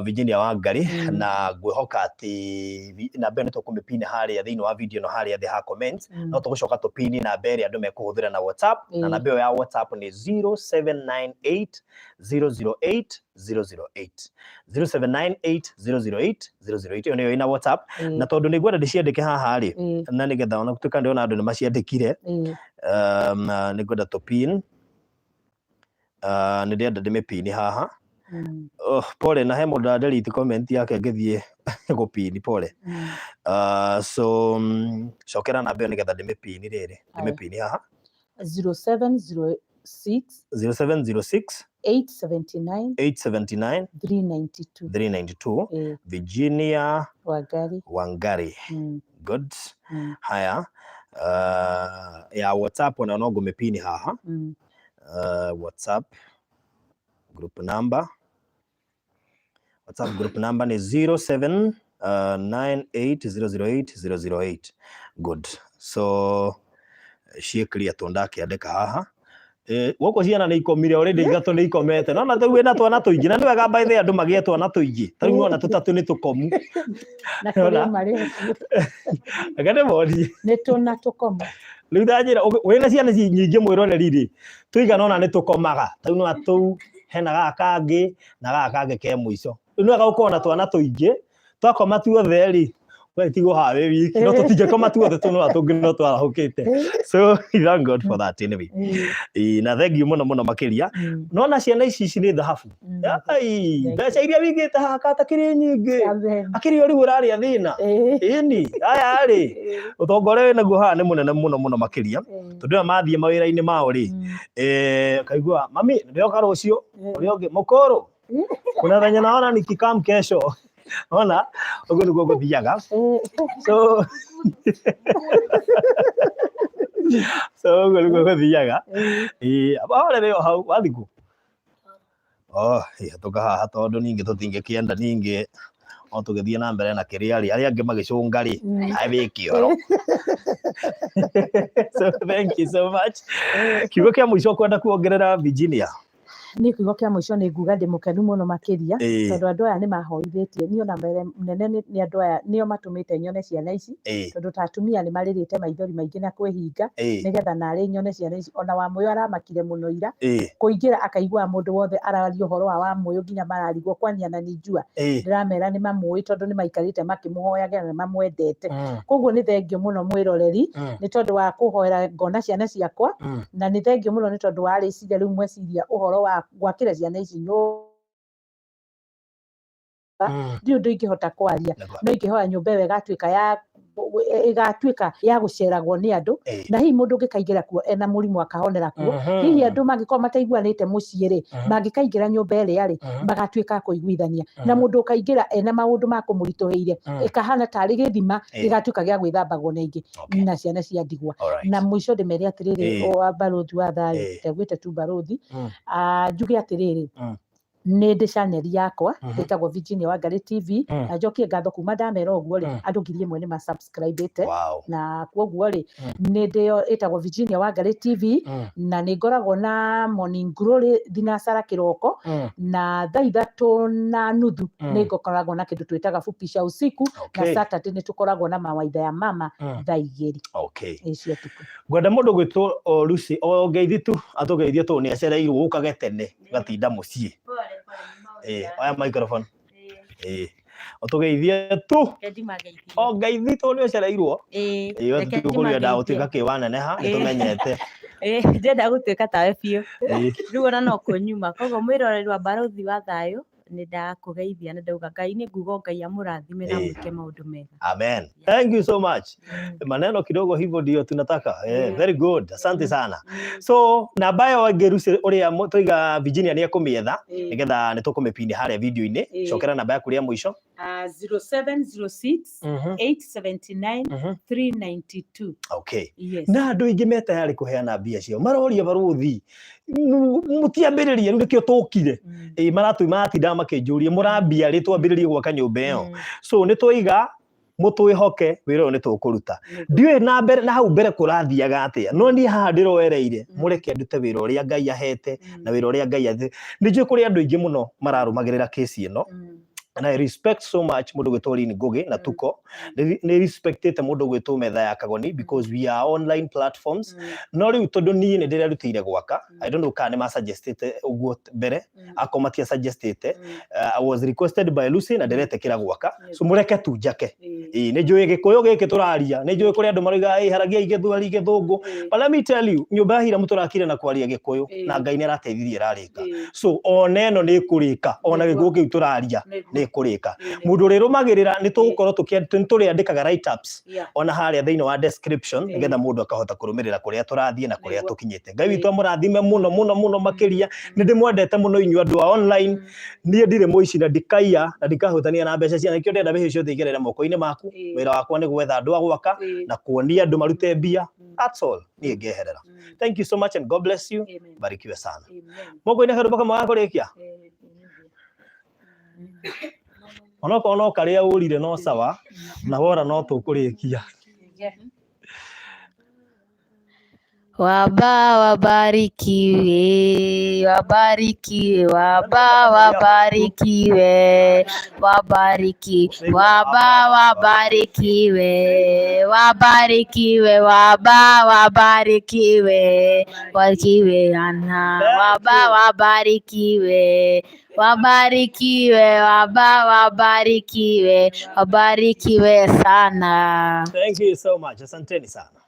Virginia Wangari. Na ngwĩhoka atĩ namba ĩyo nĩ tũkũmĩpina harĩa thĩinĩ wa video ĩno, harĩa thĩ ha comments. No tũgũcoka tũpini namba ĩrĩa andũ mekũhũthĩra na WhatsApp, na namba ĩyo ya WhatsApp nĩ 0798 008 008, 0798 008 008. Ĩyo nĩyo ĩna WhatsApp. Na tondũ nĩ ngwenda ndĩciandĩke haha rĩ, na nĩgetha ona gũtuĩka ndĩrona andũ nĩ maciandĩkire, nĩ ngwenda tũpin, nĩ ndĩrenda ndĩmĩpini haha. Oh, pole, na he mũndũ delete comment yake ngĩthiĩ gũpini, pole. So cokera namba ĩyo nĩgetha ndĩmĩpini rĩrĩ, ndĩmĩpini haha. 0706 0706 879 879 392. 392. Virginia Wangari. Wangari. Good. Haya, ya WhatsApp ona no ngũmĩpini haha. WhatsApp group number. WhatsApp group number nĩ 07 98008008. Good. So ciĩ clear tondũ ndakĩandĩka haha. Gũkũ ciana nĩ ikomire already, ithatũ nĩ ikomete. No na rĩu wĩna twana tũingĩ, na nĩ wega by the way andũ magĩe twana tũingĩ. Ta rĩu nĩwona tũtatũ nĩ tũkomu. Na kũrĩ Ona. marĩ hakuhĩ. Reke ndĩmonie. Nĩ tũna tũkomu. Rĩu ndanjĩra wĩna ciana ici nyingĩ mwĩroreri rĩ, tũigana ũna nĩ tũkomaga. Ta rĩu nĩwona tũu, hena gaka kangĩ na gaka kangĩ ke mũico. Rĩu nĩ wega gũkorwo na twana tũingĩ, twakoma tuothe rĩ, we tigwo haha wĩ wiki, no tũtingĩkoma tuothe tũnora tũngĩ no twarahũkĩte. So thank God for that anyway. Ĩĩ, na thank you mũno mũno makĩria. Nona ciana ici ici nĩ thahabu. Ai, Thank mbeca iria wĩigĩte haha katakĩrĩ nyingĩ. Amen. Akĩrĩ o rĩu ũrarĩa thĩna. Ĩni, aya rĩ, ũtonga ũrĩa wĩnaguo haha nĩ mũnene mũno mũno makĩria. Tondũ aya mathiĩ mawĩra-inĩ mao rĩ, kaigua mami ndĩroka rũciũ, ũrĩa ũngĩ mũkũrũ kuna venye naona nikikam kesho. Ona ũguo nĩguo gũthiaga. So so ũguo nĩguo gũthiaga. Ĩĩ, ahorere o hau wathiĩ kũ? Oh, hetũka haha tondũ ningĩ tũtingĩkĩenda ningĩ o tũgĩthiĩ na mbere na kĩrĩa rĩ, arĩa angĩ magĩcũnga rĩ, nawe wĩ kĩoro. So thank you so much. Kiugo kĩa mũico kwenda kuongerera, Virginia? Niĩ kiugo kĩa mũico nĩ nguga ndĩ mũkenu mũno makĩria, tondũ andũ aya nĩ mahoithĩtie niĩ, ona mbere nene nĩ andũ aya nĩo matũmĩte nyone ciana ici, tondũ ta atumia nĩ marĩrĩte maithori maingĩ na kwĩhinga nĩgetha narĩ nyone ciana ici. Ona Wamũyũ aramakire mũno ira kũingĩra, akaiguaga mũndũ wothe araria ũhoro wa Wamũyũ, nginya mararigwo kwani ananijua. Ndĩramera nĩ mamũĩ, tondũ nĩ maikarĩte makĩmũhoyagĩra na nĩ mamwendete. Koguo nĩ thengio mũno mwĩroreri, nĩ tondũ wa kũhoera ngona ciana ciakwa, na nĩ thengio mũno nĩ tondũ wa rĩciria rĩu mweciria ũhoro wa gwakĩra ciana ici nyũmba. Ndiũ ũndũ ingĩhota kwaria, no ingĩhoya nyũmba ĩyo ĩgatuĩka ya gũceragwo nĩ andũ, na hihi mũndũ ũngĩkaingĩra kuo ena mũrimũ akahonera kuo. Hihi andũ mangĩkorwo mataiguanĩte mũciĩ rĩ, mangĩkaingĩra nyũmba ĩrĩa rĩ, magatuĩka a kũiguithania. Na mũndũ ũkaingĩra ena maũndũ ma kũmũritũhĩire, ĩkahana tarĩ gĩthima gĩgatuĩka gĩa gwĩthambagwo na ingĩ na ciana cia ndigwa. Na mũico ndĩmere atĩrĩrĩ, o wa barũthi wa thayũ, ndegwĩte tu barũthi, njuge atĩrĩrĩ, nĩ ndĩ channel yakwa ĩtagwo Virginia Wangari TV. Na njokie ngatho, kuma ndamera ũguo rĩ, andũ 1000 nĩ masubscribĩte. Na koguo rĩ, nĩ ndĩyo ĩtagwo Virginia Wangari TV. Na nĩ ngoragwo na Morning Glory thinacara kĩroko, na thaa 3:30 nĩ ngoragwo na kĩndũ twĩtaga Fupisha Usiku. Na Saturday nĩ tũkoragwo na mawaitha ya mama thaa 2 cia ũtukũ. Ngwenda mũndũ gwĩtwo o Lucy o ngeithi tu atũgeithie tondũ nĩ acereirwo ũkage tene gatinda mũciĩ. Oya microphone. Ũtũgeithie tu o ngeithi tondũ nĩ ũcereirwo. We tũtikũria gũtuĩka kĩwaneneha, nĩ tũmenyete. Ndĩrenda gũtuĩka tawe biũ. Rĩu ona no kũnyuma. Koguo mwĩroreri wa Barũthi wa Thayũ, nĩ ndakũgeithia na ndauga Ngai nĩ nguga Ngai amũrathime na amwĩke maũndũ mega. Amen. Thank you so much. Maneno kidogo hivyo ndio tunataka. Very good. Asante sana. So namba ĩyo ĩngĩ Lucy ũrĩa tũiga Virginia nĩ ekũmĩetha nĩgetha nĩ tũkũmĩpini harĩa video-inĩ. Cokera namba yaku rĩa mũico. 0706 879 392. Yes. Na andũ aingĩ me tayarĩ kũheana mbia ciao, maroria barũthi mũtiambĩrĩrie rĩu nĩkĩo tũkire. Ĩ maratũ maratindaga makĩnjũria mũrambia rĩ twambĩrĩrie gwaka nyũmba ĩyo. So nĩ twaiga mũtwĩhoke wĩra ũyũ nĩ tũkũruta. Ndiũĩ na mbere na hau mbere kũrathiaga atĩa, no niĩ haha ndĩroereire mũreke ndute wĩra ũrĩa Ngai ahete na wĩra ũrĩa Ngai athĩ. Nĩ njũĩ kũrĩ andũ aingĩ mũno mararũmagĩrĩra kesi ĩno, and I respect so much mũndũ gwĩtwo Lynn Ngugi na Tuko. Nĩ respectĩte mũndũ gwĩtwo Metha ya Kagoni because we are online platforms. No rĩu tondũ niĩ nĩ ndĩrerutĩire gwaka, I don't know kana nĩ masuggestĩte ũguo mbere, akorwo matia suggestĩte, I was requested by Lucy na ndĩretĩkĩra gwaka. So mũreke tu njake. Ĩĩ, nĩ njũĩ gĩkũyũ gĩkĩ tũraria, nĩ njũĩ kũrĩ andũ maroiga ĩ haragiai gĩthweri gĩthũngũ, but let me tell you, nyũmba ya Hiramu tũrakire na kwaria gĩkũyũ na Ngai nĩ arateithirie ĩrarĩka. So ona ĩno nĩ ĩkũrĩka, ona gĩkũyũ kĩu tũraria nĩ ĩkũrĩka. Mũndũ ũrĩrũmagĩrĩra nĩ tũgũkorwo nĩ tũrĩandĩkaga write-ups ona harĩa thĩinĩ wa description, nĩgetha mũndũ akahota kũrũmĩrĩra kũrĩa tũrathiĩ na kũrĩa tũkinyĩte. Ngai witũ amũrathime mũno mũno mũno makĩria. Nĩ ndĩmwendete mũno inyuĩ andũ a online. Niĩ ndirĩ mũici na ndikaiya na ndikahutania na mbeca cia, nĩkĩo ndĩrenda mbeca ciothe igerere moko-inĩ maku. Wĩra wakwa nĩ gwetha andũ a gwaka na kuonia andũ marute mbia. That's all. Niĩ ngeherera. Thank you so much and God bless you. Barikiwe sana. Moko-inĩ karũmbo kamwe ga kũrĩkia. Onokorwo no karĩa ũrire no sawa, na wora no tũkũrĩkia. Waba wabarikiwe, wabarikiwe, waba wabarikiwe, wabariki, waba wabarikiwe, wabarikiwe, waba wabarikiwe, wabarikiwe ana, waba wabarikiwe, wabarikiwe, waba wabarikiwe, wabarikiwe sana. Thank you so much. Asanteni sana.